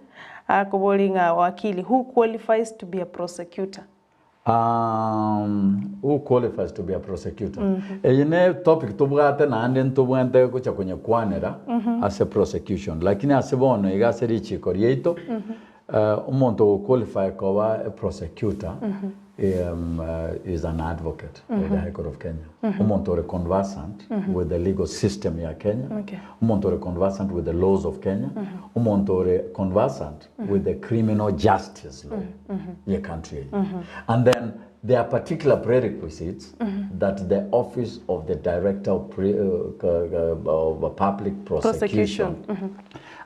akobori ng'a wakili, who qualifies to be a prosecutor? Who qualifies to be a prosecutor? Eye ne topic tobwate naende ntobwenerete gocha konyekwanera ase prosecution. Lakini ase bono iga ase richiko riaito, Omonto ogoqualify koba a prosecutor is an advocate of the High Court of Kenya. Omonto ore conversant with the legal system ya Kenya, omonto ore conversant with the laws of Kenya, omonto ore conversant with the criminal justice law ye country eye. And then there are particular prerequisites that the office of the director of, pre, of public prosecution,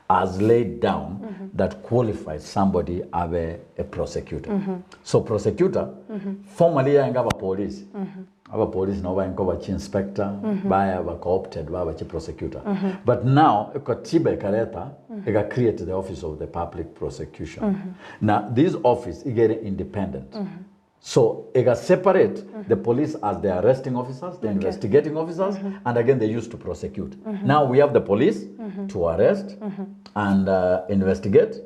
has laid down that qualifies somebody abe a prosecutor. So prosecutor formally yaenge abapolisi abapolisi nabo baenge koba chi inspector baya ba co-opted baba chi prosecutor but now ekatiba ekareta ega create the office of the public prosecution na this office iga ere independent So ega separate the police as the arresting officers, the investigating officers, and again they used to prosecute. Now we have the police to arrest and investigate,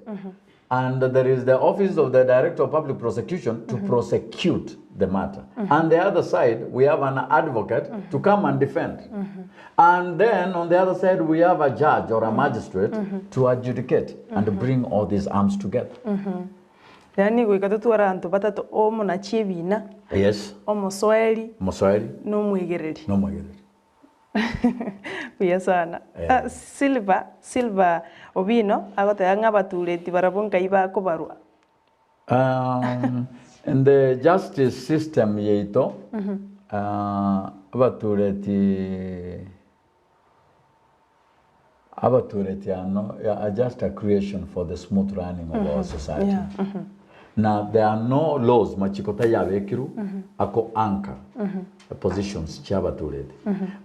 and there is the office of the director of public prosecution to prosecute the matter. And the other side, we have an advocate to come and defend. And then on the other side, we have a judge or a magistrate to adjudicate and bring all these arms together. Yaani goika totware abanto batato, omonachi ebina, Yes. omosoeri, Omosoeri. na omwegereri. Na omwegereri. Buya sana. Ah, Silver, Silver Obino agoteba ng'a abatureti barabwo nkai bakobarwa. Um, in the justice system yaito, ah, abatureti abatureti ano are just a creation for the smooth running of our society. Yeah. Na there are no laws machiko tayabekirwe ako anchor positions chia abatureti.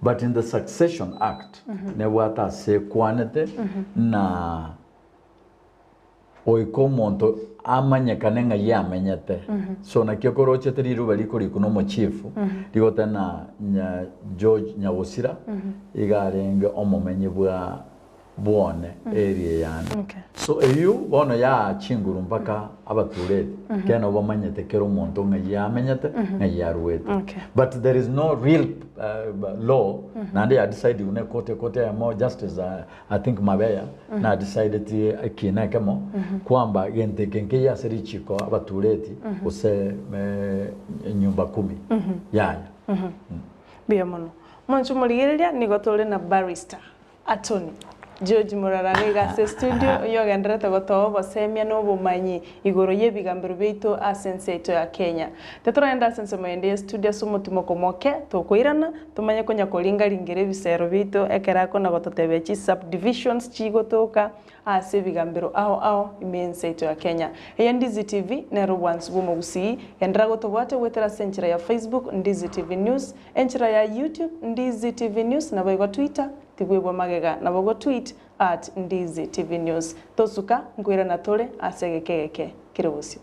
But in the Succession Act nebwate ase ekwanete na Goika omonto amanyekane ng'ai amenyete. So naki okorochete riruba rikorikwa na omochifu rigoteba na nya George Nyagosira iga arenge omomenyi bwa bwone area yane. Okay. So eyio bono yaa chinguru mpaka abatureti kero nabo bamanyete kera omonto ng'ai amenyete ng'ai aruete. Okay. But there is no real uh, law naende ya decide ne court court eyemo justice uh, I think Mabeya na decideti ekina ekemo kwamba gento eke nkeiyo ase richiko abatureti gose nyumba kumi yaya. Mbuya mono. Mwanche omorigereria nigo tore na barrister, attorney, George Murara iga ase estudio oyio ogendererete gotoa obosemia na obomanyi igoro y'ebigambero biaito ase ense yaito ya Kenya. Titoragenda ase ensemo ende y'estudio ase omotimoko moke tokoirana Tomanye konya koringa-ringera ebisero biaito ekero akona gototebia chi sub-divisions chigotoka ase ebigambero ao ao ime y'ense yaito ya Kenya. Eye Ndizi TV nero obwansu bw'omogusii, genderera gotobwatia goetera ase enchera ya Facebook Ndizi TV News, enchera ya YouTube Ndizi TV News naboigo Twitter tibwebwa magega nabo go tweet at Ndizi TV News. Tosuka nkoirana tore ase egeka egeke kere bosio.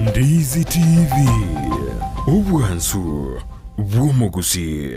Ndizi TV, obwansu bw'omogusii.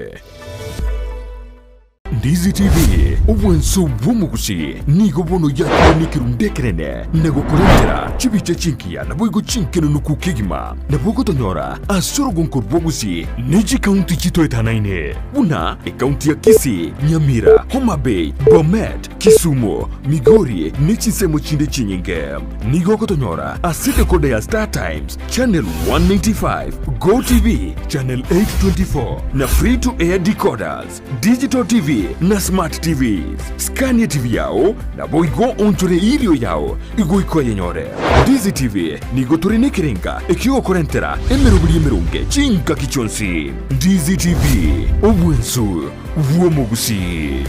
Ndizi TV, obwansu bw'omogusii nigo bono yakire nekerundu ekenene na gokorentera chibicha chingiya naboigo chinkenenuku kegima. Nabo ogotonyora ase orogonko rw'ogusii ne chikaunti chitoetanaine buna ekaunti ya Kisii, Nyamira, Homa Bay, Bomet, Kisumu, Migori, ne chinsemo chinde chinyinge. Nigo ogotonyora ase decoder ya Star Times, channel 195, Go TV, channel 824, na free to air decoders, digital TV na smart TVs. Skania TV yao naboigo onchore erio yao igoika oyenyore. Ndizi TV nigo tore nekerenga ekiogokorentera emeroberi emeronge chingaki chionsi. Ndizi TV, obwensu bw'omogusii.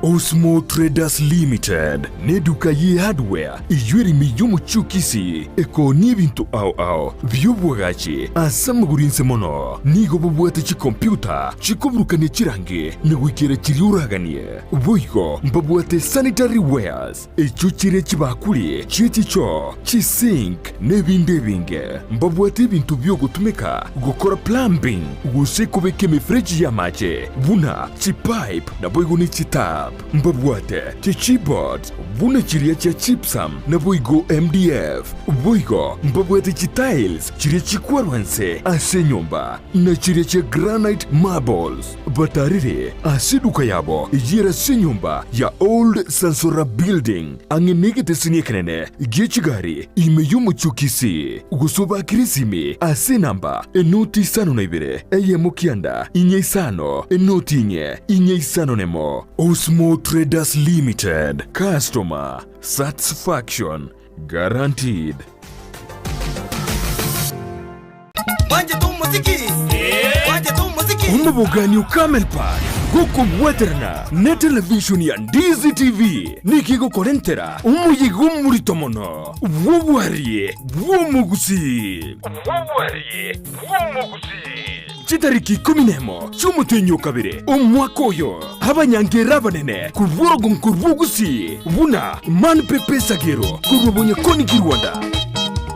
Osmo Traders Limited neduka ye hardware eyio ere ime y'omochie o Kisii ekoonia ebinto ao ao bi'obwagachi ase amagoro inse mono. Nigo bobwate chikompiuta chikoburukania chirangi na goikera chiria oraganie. Boigo mbabwate sanitary wares Echio chire chibakuri chie chichoo, chisink, na ebinde ebinge. Mbabwate ebinto bi'ogotumeka gokora plumbing gose kobeka emefereji y'amache, buna chipipe naboigo ne chitap. Mbabwate chichipboards buna chiria chia gypsum naboigo MDF. Boigo mbabwate chitiles chiria chikwarwa inse ase enyomba, na chiria chia granite marbles. Batarire ase eduka yabo eyio ere ase enyomba ya Old Sansora Building, ang'e negeteseni ekenene gie chigari ime y'omochie o Kisii, gose obakire esimi ase enamba enoti isano na ibere, eyemo kianda, inye isano, enoti inye, inye isano nemo. Osmo Traders Limited, Customer Satisfaction Guaranteed. Mwanchete omosiki? Mwanchete omosiki? Omobogani o Camel Park gokobwaterana ne television ya Ndizi TV nigo egokorentera omoyega omorito mono bw'obwari bw'omogusii. Bw'obwari bw'omogusii. Chitariki ikomi nemo chi'omotienyi o kabere omwaka oyo, abanyangera abanene korwa orogonko rw'Ogusii buna Man Pepe Sagero korwa Bonyakoni Kirwanda,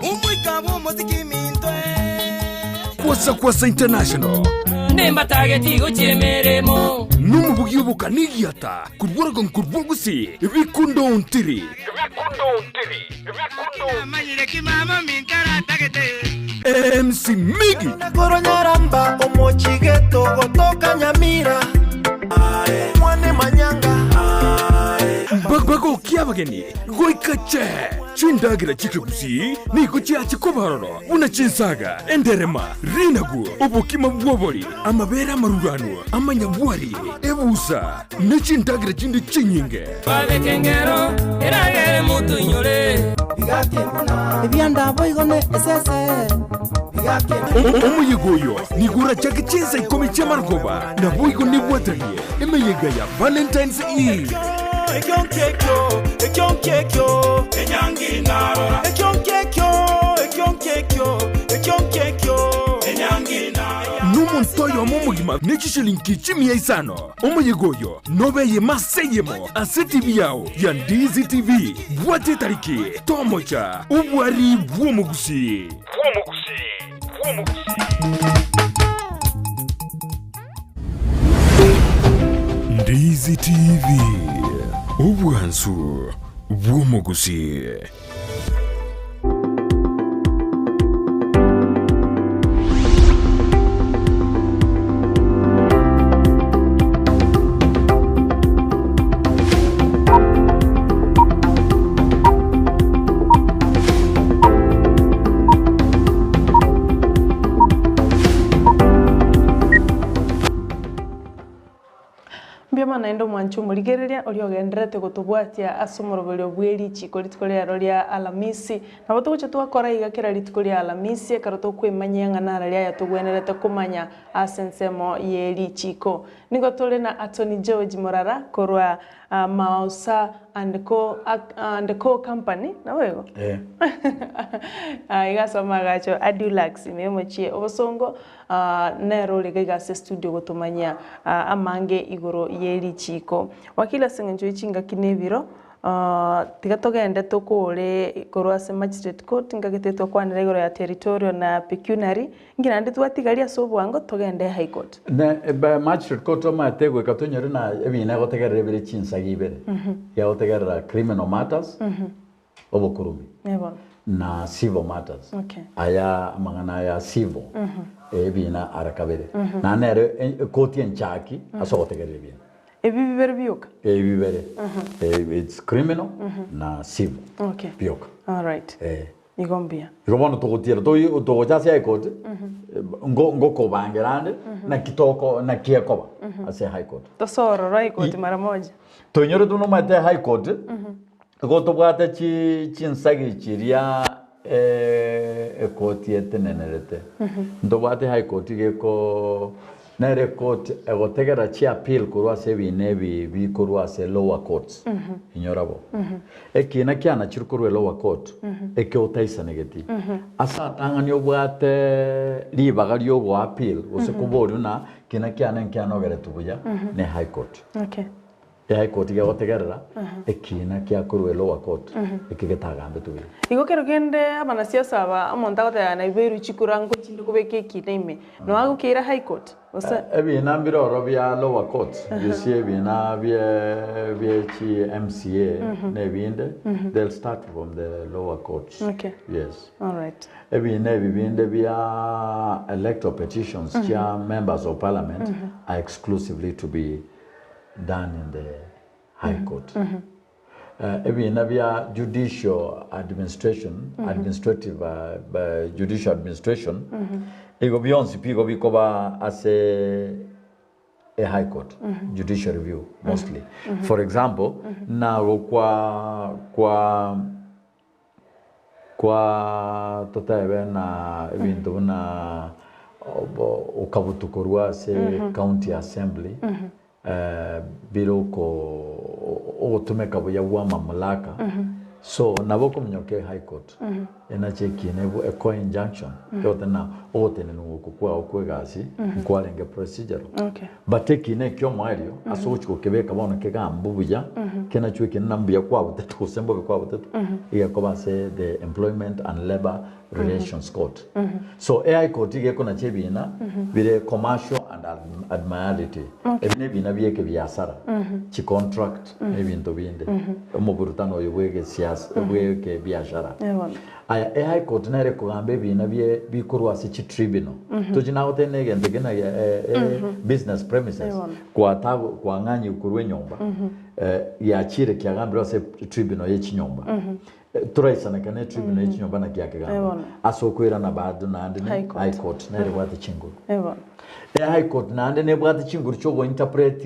Omoika bw'omosiki minto eh. Kwasa Kwasa International, Nimbatageti gochia emeremo. Nomobugi obokana egiata korwa orogongo rwa gusii, Bikundo Ontiri. MC Miggy. Korwa Nyaramba omochigeto gotoka Nyamira mwane manyanga. Bagokia abageni goika che chindagera chi'ekegusii nigo chiache koba ororo buna chinsaga, enderema, rinagu, obokima bw'obori, amabere amaruranu, amanyabwari, ebusa, ne chindagera chinde chinyinge. Babeke engero eragere motoinyore. Ebianda boigo ne esese. Omoyega oyo nigo orachake chinsa ikomi chi'amarogoba, naboigo nebwateranie emeyega ya Valentine's Eve. Nomonto oyomo omogima ne chishilingi chimia isano. Omoyega oyo nobe eyemo ase eyemo ase TV yao ya Ndizi TV. Bwata etariki, tomocha, obwari bw'omogusii. Ndizi TV, obwansu bw'omogusii. Mbuya mono naende omwanche omorigereria oria ogendererete gotobwatia ase omoroberio bwe richiko rituko riaro ria Alamisi. Nabo togocha twakora iga kera rituko ria Alamisi ekero tokwemanyia ng'a nara riaya togwenerete komanya ase ensemo ye richiko. Nigo tore na Attorney George Morara korwa Mausa and Co and Co Company, nabo igo? Eh. Iga ase amagacho a Dulux ime y'omochie obosongo nere ore iga iga ase estudio gotomanyia amange igoro ye richiiko. Wakili ase eng'encho ye chingaki na ebiro, tiga togende tokore korwa ase Magistrate Court ngagete twakwanera igoro ya territorial na pecuniary, Inki naende twatigaria ase obwango togende High Court? Ne ebe Magistrate Court omanyete goika tonyore na ebina egotegerera ebire chinsaga ibere. Egotegerera criminal matters, obokurubi, Ebono. na civil matters. Okay. Aya amang'ana aya civil, ebina ara kabere. Naende nere ekoti enchaki ase ogotegerera ebina. Ebi bibere bioka? Ebi bibere. It's criminal na civil. Okay. Bioka. Alright. Eh. Igo mbuya. Igo bono togotiera toi togocha ase high court, ngo ngokobangera ande naki toko naki ekoba ase high court. Tosoe ororo high court mara moja. Toinyorete buna omanyete high court, igo tobwate chi chinsagi chiria ekoti etenenerete. Ntobwate high court iga eko nere ecourt egotegera chi appeal korwa ase ebina ebi bikorwa ase lower courts, inyora bo. Ekina kianachirwe korwa elower court, eke otaisanegeti, ase atang'ani obwate ribaga riogo appeal gose koboria buna kina kiane nkianogeretwe buya ne high court. Okay. High court gegotegerera ekina kia korwa elower court eke getagambetwe buya. Igo kero kende abanasiasa aba omonto agoteba naibeirwe chikura ngochinde kobeka ekina ime, noa agokeira high court gose? Ebina mbire ororo bia lower court, you see ebina bie bie chi MCA na ebinde, they'll start from the lower courts. Okay. Yes. Alright. Ebina ebi binde bia electoral petitions chia members of parliament are exclusively to be done in the high court. Ebina bia judicial administration, administrative judicial administration, igo bionsi pi igo bikoba ase e high court, judicial review mostly. For example, nagokwa kwa Kwa totebe na ebinto buna okabutu korwa ase county assembly bire oko ogotumeka buya bwa amamulaka so nabo okominyoka e high court enache ekina ekoe injunction egotenena ogotenenwa oko kwao kwa egasi nkwarenge procedural. But ekina ekio omoerio ase ogochia gokebeka bono kegambe buya, kenachwe ekenene mbuya kwabutetwe gose mbobe kwabutetwe, egekoba ase the Employment and Labour Relations Court. So e High Court iga ekonacha ebina bire commercial and. and Admiralty. Ebi nebina bie ekebiasara, chicontract na ebinto binde. Omoburutano oyo bwa egesiasa bwa ekebiashara. Bono. Aya, e High Court nere ekogamba ebina bie bikorwa ase chitribunal. Tochi nagotebia na egento eke na eh, eh, business premises Bono. kwatago kwang'anyigwa korwa enyomba giachire kiagambirwe ase tribunal ye chinyomba. Toraisaneke ne tribunal ye chinyomba naki akegamba Bono. ase okoirana bado naende ne High Court. High Court nere ebwate chinguru. Bono. E High Court naende nebwate chinguru chiogointerpret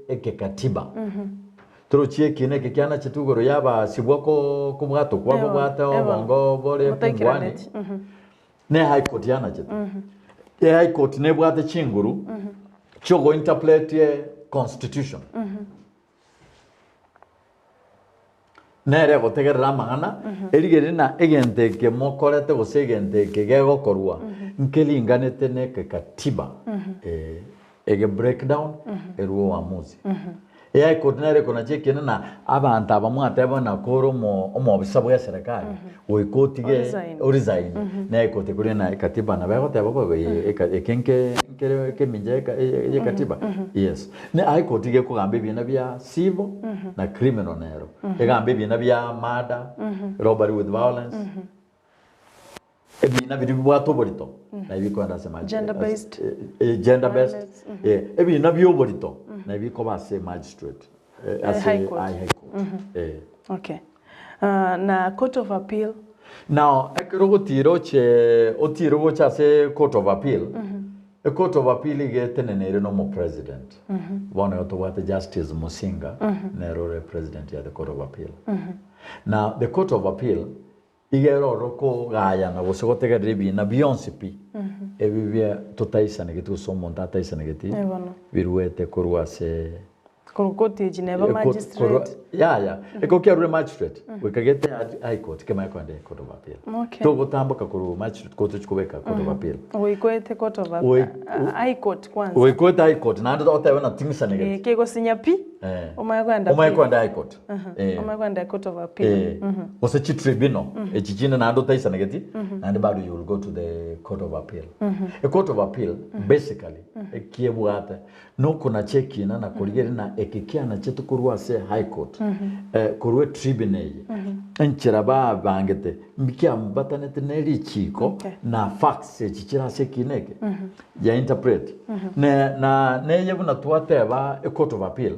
ekekatiba. Torochi ekina eke kianachetwe igoro y'abasibwa ko kobwatwa kwabo Ebono, bwate ebono. obongo bore pungwani, Botaikiraneti. ne High Court yanachete. E High Court nebwate chinguru chiogointerpret constitution. Nere egotegerera amang'ana, erigererie na egento eke mokorete gose egento eke gegokorwa nkeringanete na ekekatiba, eh, ege breakdown erwe uamuzi. E High Court nere ekonacha ekiina na abanto aba mwateba buna kore omo omoofisa bwa eserekari goika otige Oresign. oresign ne High Court ekoria na ekatiba nabo egoteba boigo ee eka eke nke nkere ekemincha eka ye ekatiba yes. Ne High Court iga ekogamba ebiina bia civil na criminal nero egambe ebiina bia murder, robbery with violence. Ebiina biria bibwate oborito nabi bikoenda ase magi- Gender based ase- eh, eh, gender based violence, eh, ebiina bia oborito nabi bikoba ase magistrate eh, ase High Court. High Court. Eh. Okay. Ah, na court of appeal Now ekero ogotira oche otire gocha ase court of appeal e court of appeal iga eteneneire na omopresident bono igo tobwate Justice Musinga nere ore president ya the court of appeal. Now the court of appeal Iga ere ororo kogayana gose gotegerera ebiina bionsi pi, ebi bia totaisanegeti gose omonto ataisanegeti, Eh, bono. biruete korwa ase Korwa koti echi neba Eh, korwa magistrate. yaya, ekero kiarure magistrate, goika gete High Court, kemanye kogenda Court of Appeal. Okay. Togotamboka korwa magistrate court tochia kobeka Court of Appeal. Goikoete court of Goi- High Court kwanza. Goikoete High Court, naende otebe na ting'isanegeti. Eh, kegosinya pi. Eh. Omanye kogenda Omanye appeal. kogenda High Court. Eh. Omanye kogenda Court of Appeal. Eh, gose chitribunal echi chinde naende otaisanegeti naende bado you will go to the court of appeal. E court of appeal basically ekiebwate nokonacha ekina na korigereria na eke kianachetwe korwa ase high court eh, korwa etribunal eye enchera babangete mbikiambatanete ne richiko Okay. na facts echi chire ase ekina eke ya interpret ne na neye buna twateba e court of appeal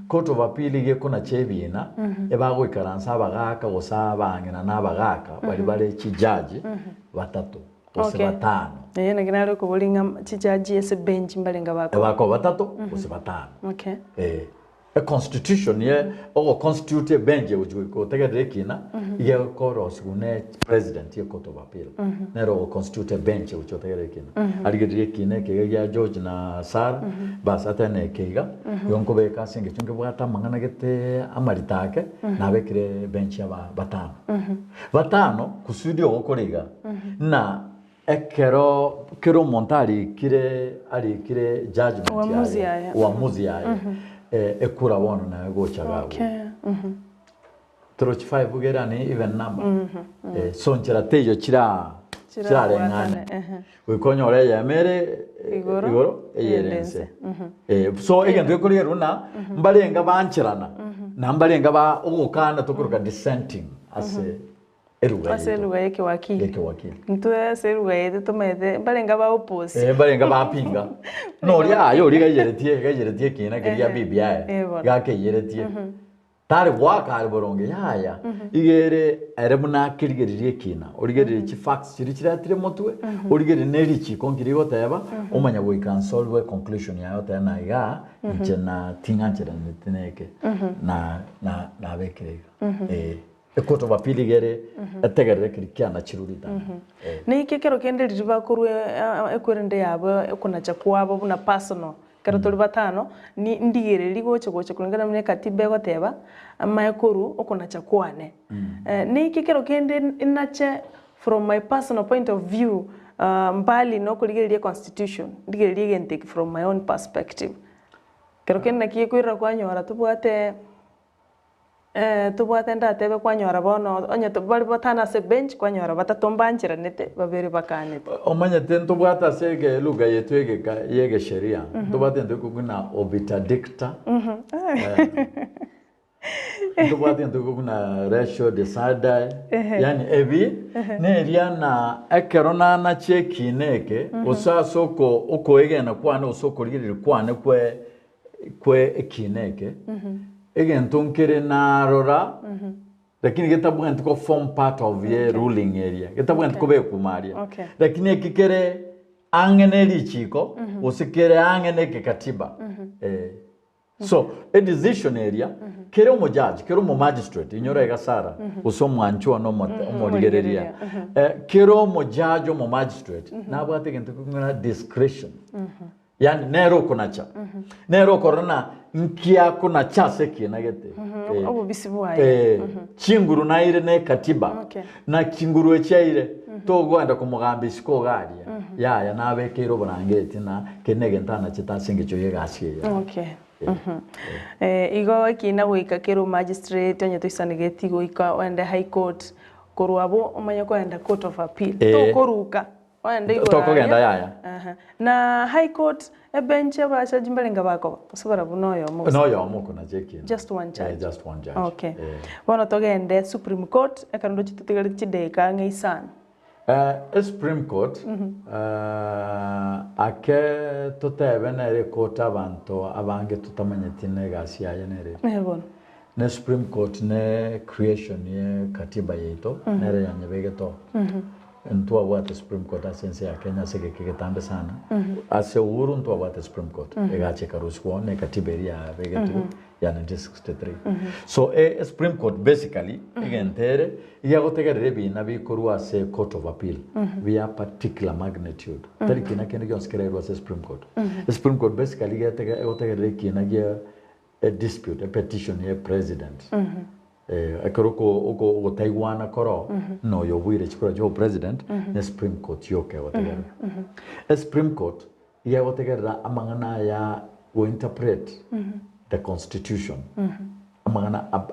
court of appeal iga ekonacha ebina ebagoikaransa abagaka gose abang'ina na abagaka baria bare chijaji batato gose Okay. batano Eye naki nare okoboria ng'a chijaji ase bench mbarenge bakoba. ebakoba batato gose batano Okay. Eh, e constitution ye ogo constitute ebench egochi gotegerera ekina iga ekorosiwa ne president ye court of appeal nere ogo constitute ebench egochi gotegerera ekina arigererie ekina eke iga gia George na Sarah bas atene eke iga igo nkobeka ase engencho nkebwate amang'ana gete amarito ake nabekire ebench ya ba batano batano kusudi ogokora iga na Ekero kera omonto arikire arikire judgement Uamuzi yaye, yaye. uamuzi yaye, eh, ekura bono naye gocha gago. Okay. Torochi 5 gera ni even number. Eh, so nchera teiyo chira Chirabwatane, chirareng'ane. ehe. Goika onyore eyemo ere eh, Igoro, igoro eyere eyende nse. nse. Eh, so egento gekorigerwa buna mbarenga bancherana na mbarenga ba ogokana tokoroka dissenting ase Eruga Ase yaito. eruga y'ekewakili. Y'ekewakili. Intwe ase eruga yaito tomaete mbarenge aba opposite. Eh, mbarenge bapinga. Noria aye oria gaiyeretie gaiyeretie ekina keria BBI. Eh, bono. Gakeiyeretie. Tari goaka are boronge yaya. Iga ere ere buna akerigereria ekina. Origererie chifacts chiria chiretire motwe, origererie ne richiko nki rigoteba, omanya goika nse orue conclusion yaye otebe na igaa inche na ting'ancheraneti na eke. Na na nabekire iga. Eh. Ecourt of appeal iga ere etegerere keria kianachirwe ritang'ani. Eh. Naki ekero kende riria bakorwa ekwerende yabo okonacha kwabo buna personal, ekero tori batano, ni ndigereri gocha gocha kulingana buna ekatiba egoteba, amaye korwa okonacha kwane. Naki ekero kende nache from my personal point of view, mbali na okorigereria econstitution, ndigererie egento eke from my own perspective. Ekero kende naki gekoirera kwanyora tobwate. Tobwate ndatebe kwanyora bono onye bare batano ase ebench kwanyora batato mbancheranete babere bakanete. Omanyete ntobwate ase egeluga yaito egeka y'egesheria ntobwate egento gekogwa buna obiter dicta, ntobwate egento gekogwa buna ratio decidendi, yaani ebi neria na ekero nanache ekina eke gose ase oko okoegena kwane gose okorigereria kwane kwe kwe ekina eke, egento nkere narora, lakini getabwenereti ko form part of ye ruling eria, getabwenereti kobekwa ime aria. Lakini eki kere ang'e ne richiko, gose kere ang'e ne ekekatiba. Eh. So, e decision eria, kere omojaji, kere omomagistrate, inyora iga Sarah, gose omwanchwa one omote- omorigereria, kere omojaji omomagistrate, nabwate egento gekong'ana discretion. Yaani nere okonacha, nere okorora na nki akonacha ase ekiina gete. Eh, Obobisi bwaye. eh, chinguru naire ne katiba Okay. na chinguru echi aire togoenda komogamba isiko iga aria yaya nabekeire oborangeti na keri negento anachete ase engencho y'egasi eye yaye. Okay. Eh, igo ekiina goika kere omagistrate onye toisanegeti goika oende high court korwa abwo omanye koenda court of appeal. Eh. Tokoruka. Oende igoro Tokogenda aria. yaya. Aha. Na High Court ebench abachaji mbarenge bakoba? Gose barabwo noyomo gose? Noyomo okonacha ekiina. Just one judge. Eh, just one judge. Okay. Eh. Bono togende Supreme Court, ekero ndoche totigareti chidakika ang'e isano. Eh, e Supreme Court, eh, ake totebe nere ecourt abanto abange totamanyeti na egasi yaye nere ere. Eh, bono. Ne Supreme Court ne creation ye katiba yaito, nere yanyebegete oo. Ntwabwate Supreme Court ase ense ya Kenya ase egeka egetambe sana. Ase Uhuru ntwabwate Supreme Court. Egacha ekarusigwa na ekatiba eria yabegetwe ya 1963. So e, e Supreme Court basically egento ere iga egotegerera ebina bikorwa ase Court of Appeal bia particular magnitude. Tari kina kende gionsi kerairwe ase Supreme Court. E Supreme Court basically iga etege- egotegerera ekina gia a dispute, a petition ye president. Ekero oko oko ogotaigwana koroo na oyo obuire chikura chia obopresident ne supreme court yoka egotegerera. E supreme court iga egotegerera amang'ana aya go interpret the constitution amang'ana ab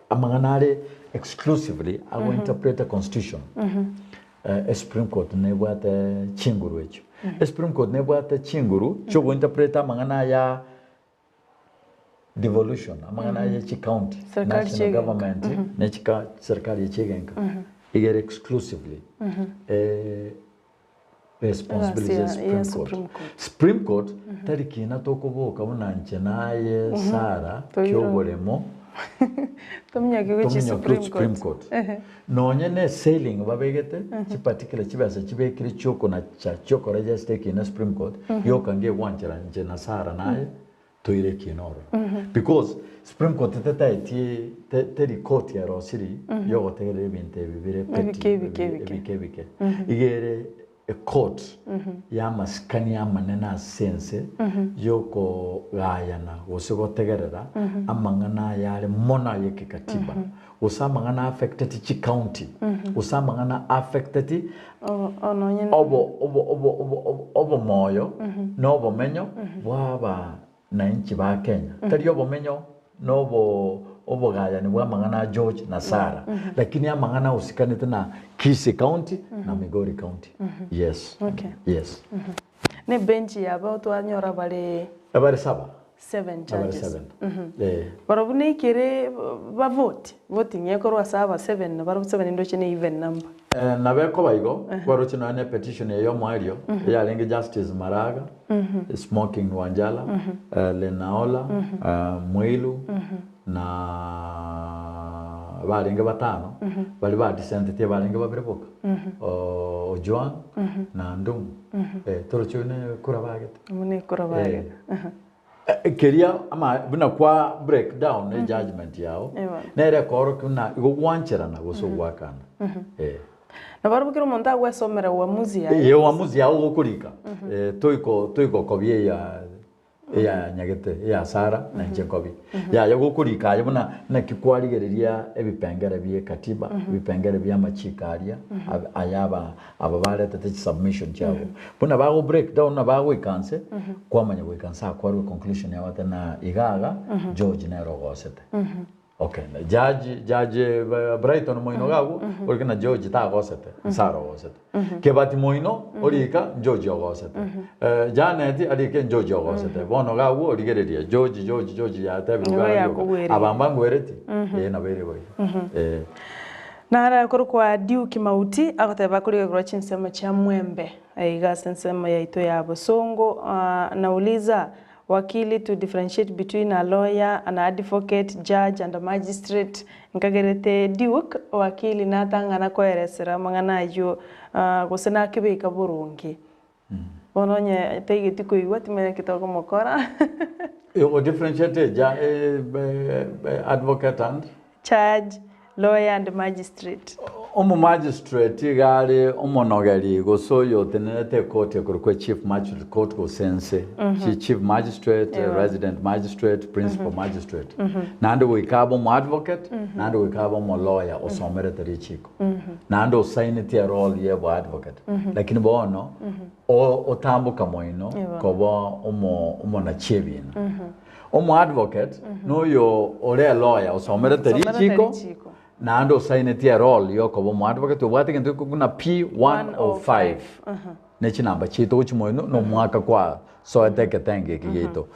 amang'ana are exclusively ago interpret the constitution. E supreme court nebwate chinguru echio. E supreme court nebwate chinguru chia ogo interpret amang'ana aya Devolution, amang'ana aya ye chicounty, Serikali national chi'egenka. government ne chika serikali ye chi'egenka iga ere exclusively eh, responsibility Egasi ya ya- Supreme ya Court. Supreme Court. Supreme Court tari kina tokoboka buna inche naye Sarah Toirore. kioboremo Tominyoke gochia tominyoke Supreme Supreme Court. Court. Nonye ne ceiling babegete, chiparticular chibesa chibekire chiokonacha chiokoregesta ekina Supreme Court, gioka ngegwanchera inche na Sarah naye toire ekina ororo. Because Supreme Court tetaeti te- teri court yarosiri yogotegerera ebinto ebi bire petty, Ebike, ebike, ebike. ebike ebike. Iga ere Ecourt y'amasikani amanene ase ense y'okogayana gose gotegerera amang'ana ayare mono ay'ekekatiba, gose amang'ana affecteti chicounty, gose amang'ana affecteti obo obo obo obo obomoyo na obomenyo bwa abananchi ba Kenya. Tari obomenyo na obo obogayani bwa amang'ana a George na Sarah, lakini amang'ana ahusikanete na Kisii County na Migori County. Yes. Okay. Yes. Ne bench yabo twanyora bare Abare saba. seven Abare judges. seven. Eh. Barobwo neikere ba vote, voting ekorwa ase aba seven, barobwo seven ndoche ne even number. Eh, nabo ekoba igo, kwaroche nonya ne petition eye y'omoerio, eyarenge Justice Maraga, Smoking Wanjala, eh, Lenaola, eh, Mwilu, na barenge batano, baria ba dissentetie barenge babere boka, O- Ojwang na Ndung'u. Eh, toroche oyio ne kura bagete. Abwo ne kura bagete. Eh, keria ama buna kwa break down e judgment yao Ewa. nere ekoorokia buna igo gwancherana gose ogwakana Eh. Na barobwo kera omonto agwesomera uamuzi yaye. Eye uamuzi yao gokorika eh, toiko toigokobia eya eya nyagete eya Sarah na inche nkobie yaya gokorika aye buna naki kwarigereria ebipengere bie katiba ebipengere bia amachiko aria ab- aya aba Aba baretete chisubmission chiabo buna bago break down na bagoika nse kwamanya goika nse akwarwe conclusion yabo ate na iga iga George nere ogosete. Okay, na judge, judge eh, Brighton moino iga agwo, orike na George tagosete, Sarah ogosete. Kebati moino, orika George ogosete. Eh, Janet arike George ogosete. Bono iga agwo origereria George, George, George yatebirwe Nigo iga rioka. yakogwereire. Aba mbangwereti, eh nabo ere boigo. Eh. Nare korokwa Duke Mauti agoteba akoriga korwa chinsemo chia Mwembe aiga ase ensemo yaito ya Bosongo. Ah, nauliza Wakili to differentiate between a lawyer, an advocate, judge and a magistrate. Nkagerete Duke wakili natang'ana koeresera amang'ana ayio gose nakebeka boronge. Bono onye taigeti koigwa timanya ki tokomokora. O differentiate ja advocate and? Judge, lawyer and magistrate. Omomagistrate iga are omonogeri gose oyo otenerete ekoti ekorokwa echief magistrate court gose ense, chief magistrate, resident magistrate, principal magistrate. Naende goika abe omoadvocate, naende goika abe omolawyer osomerete richiko, naende osaineti erole ya oboadvocate. Lakini bono otamboka moino koba omonachi ebina. Omoadvocate noyo ore elawyer osomerete richiko naende osainetie eroll yokoba omoadvocate obwate egento gekobua buna P105 ne chinamba chiaito gochia moino na omwaka kwasoete eketengo eke giaito.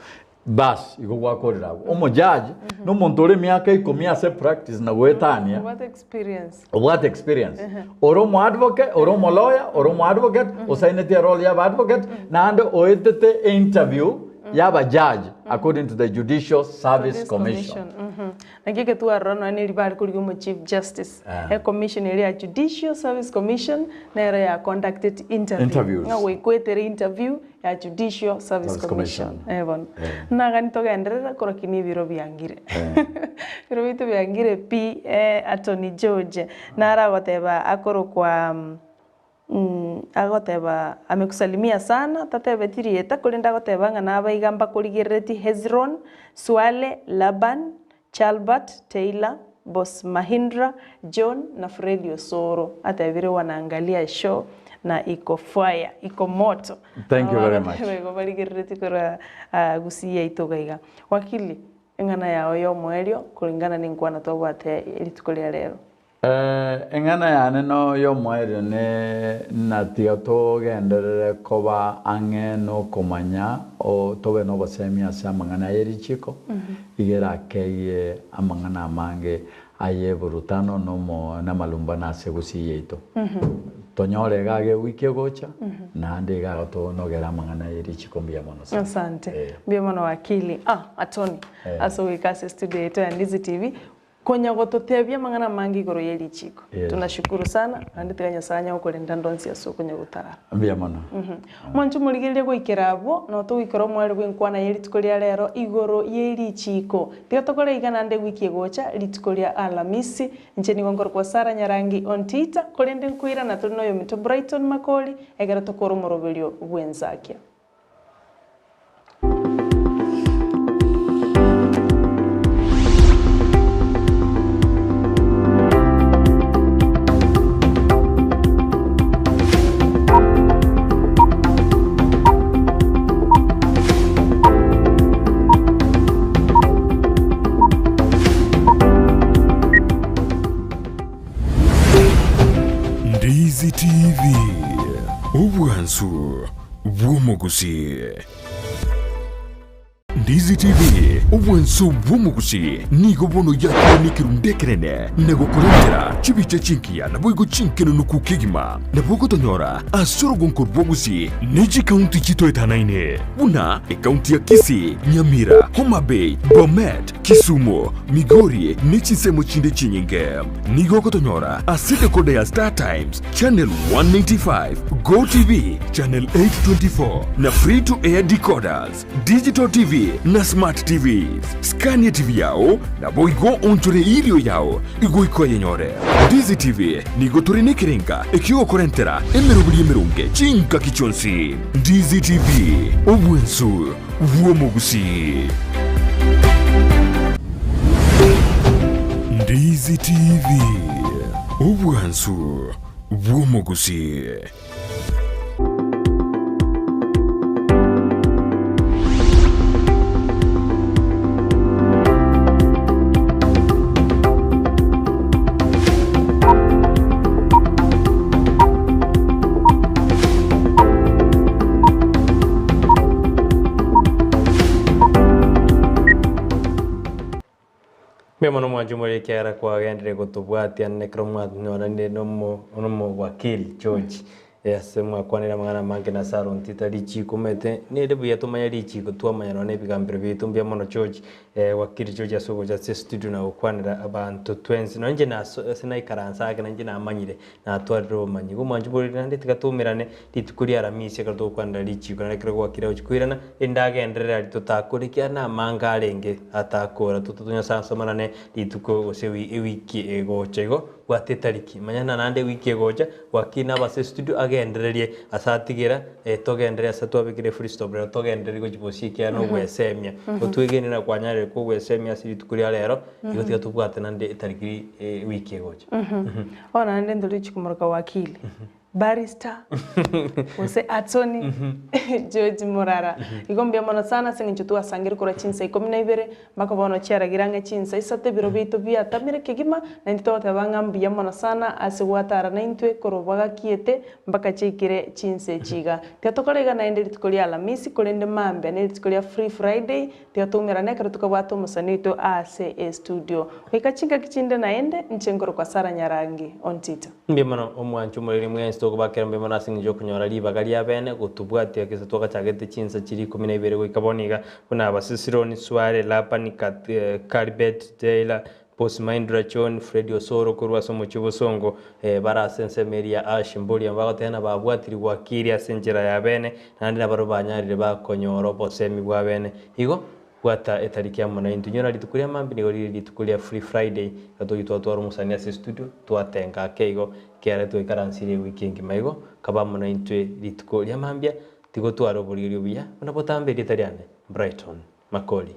Bas igo gwakorire abwo. Omojaji na omonto ore emiaka ikomi ase epractice na goetania Obwate experience. obwate experience ore omoadvocate ore omolawyer ore omoadvocate osainetie erole ya abaadvocate naende oetete einterview ya abajaji according to the Judicial Service Commission. Naki eke twarora nonya neri bare korigia omo chief justice Ah. e commission eria ya Judicial Service Commission nero ya conducted interview Interviews. ng'a goikoetere interview ya Judicial Service Service Commission. Commission. Eh bono. Eh. Nagani togenderere korokini ebiro biangire. Eh. Ebiro biaito biangire pi eh, Attorney George naro agoteba akorokwa mm, agoteba amekusalimia sana tatebeti rieta korende agoteba ng'a nabaiga mbakorigerereti Hezron, Swale, Laban, Chalbert, Taylor, Boss Mahindra, John na Freddy Osoro atebire wanaangalia show na iko fire, iko moto. Thank you very much. Nabo igo barigereretie korwa Gusii yaito iga iga. Wakili, eng'ana yao ya omoerio kulingana na enkwana twabwate rituko ria rero. Eng'ana yane noyomoerio ne na tiga togenderere koba ang'e nokomanya tobe nobosemia ase amang'ana aye richiko, iga erakeyie amang'ana amange ay'eburutano namalumbano ase gusii yaito. Tonyore iga age ewiki egocha, naende iga igo tonogere amang'ana aye richiko mbuya mono sana. Asante. Mbuya mono wakili. Ah, Atoni, ase ogoika ase estudio yaito ya Ndizi TV, Konya gototebia amang'ana amange igoro ye richiko. Yes. Tunashukuru sana, naende tiga Nyasae anye gokorenda ndonsi ase okonya gotara. Mbuya mono. Mwanche omorigereria goikera abwo, nabo togoikera omoerio bw'enkwana ye rituko ria rero igoro ye richiko. Tiga tokore iga naende ewiki egocha, rituko ria Alamisi. Inche nigo nkorokwa Sarah Nyarangi Ontita, korende nkoirana tore noyominto Brighton Makori, ekero tokore omoroberio bw'ensakia. Ndizi TV, obwansu bw'omogusii. Ndizi TV, obwansu bw'omogusii, nigo bono yakire nekerundu ekenene na gokorentera chibicha chingiya naboigo chinkenenuku kegima. Nabo ogotonyora ase orogonko rwa Gusii ne chikaunti chitoetanaine buna ekaunti ya Kisii, Nyamira, Homa Bay, Bomet, Kisumu, Migori ne chinsemo chinde chinyinge. Nigo ogotonyora ase decoder ya Star Times, Channel 195, Go TV, Channel 824 na Free to Air decoders, Digital TV na Smart TVs. Scan TV yao naboigo onchore irio yao igoika oyenyore. Ndizi TV nigo tore nekerenga ekiogokorentera emeroberi emeronge chingaki chionsi. Ndizi TV, obwensu bw'omogusii. Ndizi TV, obwansu bw'omogusii. Mbuya mono mwanche more ekiagera kwagenderire gotobwatia nekero mwanyoranire nomo nomowakili George ase mwakwanire amang'ana amange na ase arontita richiko omanyete nere buya tomanye richiko twamanya nonye na ebigambero biaito mbuya mono George wakili George ase ogocha ase estudio na gokwanera abanto twensi nonye inche naso ase naikaransa ake nainche namanyire natwarire obomanyi. Igo mwanche more naende tiga toumerane rituko ria Aramisi ekero togokwanera richiko naende ekero gwakire gochia koirana erinde agenderere aria totakore ekiagera namange arenge atakora totonyasasomanane rituko gose ewiki egocha igo bwata etariki manya ng'a naende ewiki egocha gwakire nabo ase estudio agendererie ase atigera togenderere ase twabekire efull stop rero togenderere gochia bosio ekiagera na ogwesemia. Otwegene na kwanyarire kogwesemia ase rituko ria rero igo tiga tobwate naende etariki ewiki egocha. Bono naende ntori chikomoroka wakili, barrister, gose attorney George Morara. Igo mbuya mono sana ase eng'encho twasangire korwa chinsa ikomi na ibere mpaka bono chiaragire ang'e chinsa isato ebiro biaito biatamire kegima, naintwe togoteba ng'a mbuya mono sana ase gwatara naintwe korwa bwagakiete mpaka chiaikire chinsa echi iga. Tiga tokore iga naende rituko ria Alamisi korende mambia ne rituko ria Free Friday, Tiga toumerane ekero tokabwata omosani oito aase estudio. Goika chingaki chinde naende, inche nkorokwa Sarah Nyarangi Ontita. Mbuya mono omwancho omoriri mwensi tokobakera mbuya mono ase eng'encho yokonyora ribaga ria bene gotobwatia gese twagachagete chinsa chiria ikomi na ibere goika bono iga buna Abasisironi, Suare, Labani, Karibet, Teila, Boss Mindra John, Fred Osoro korwa ase omochie obosongo bare ase ensemo eria ya Ash Mboria bagoteba ng'a babwatirigwe akiri ase enchera ya bene naende nabarabwo banyarire bakonyora obosemi bwa bene. Igo, bwata etariki amo naintwe. Nyora rituko ria mambia nigo rire rituko ria Free Friday, iga tochi twatwara omosani ase estudio twatenga ake igo ekiagera twaikaransire ewiki engima igo, kaba amo naintwe rituko ria mambia, tigotwara oborigereria obuya buna botambe erieta riane, Brighton Makori.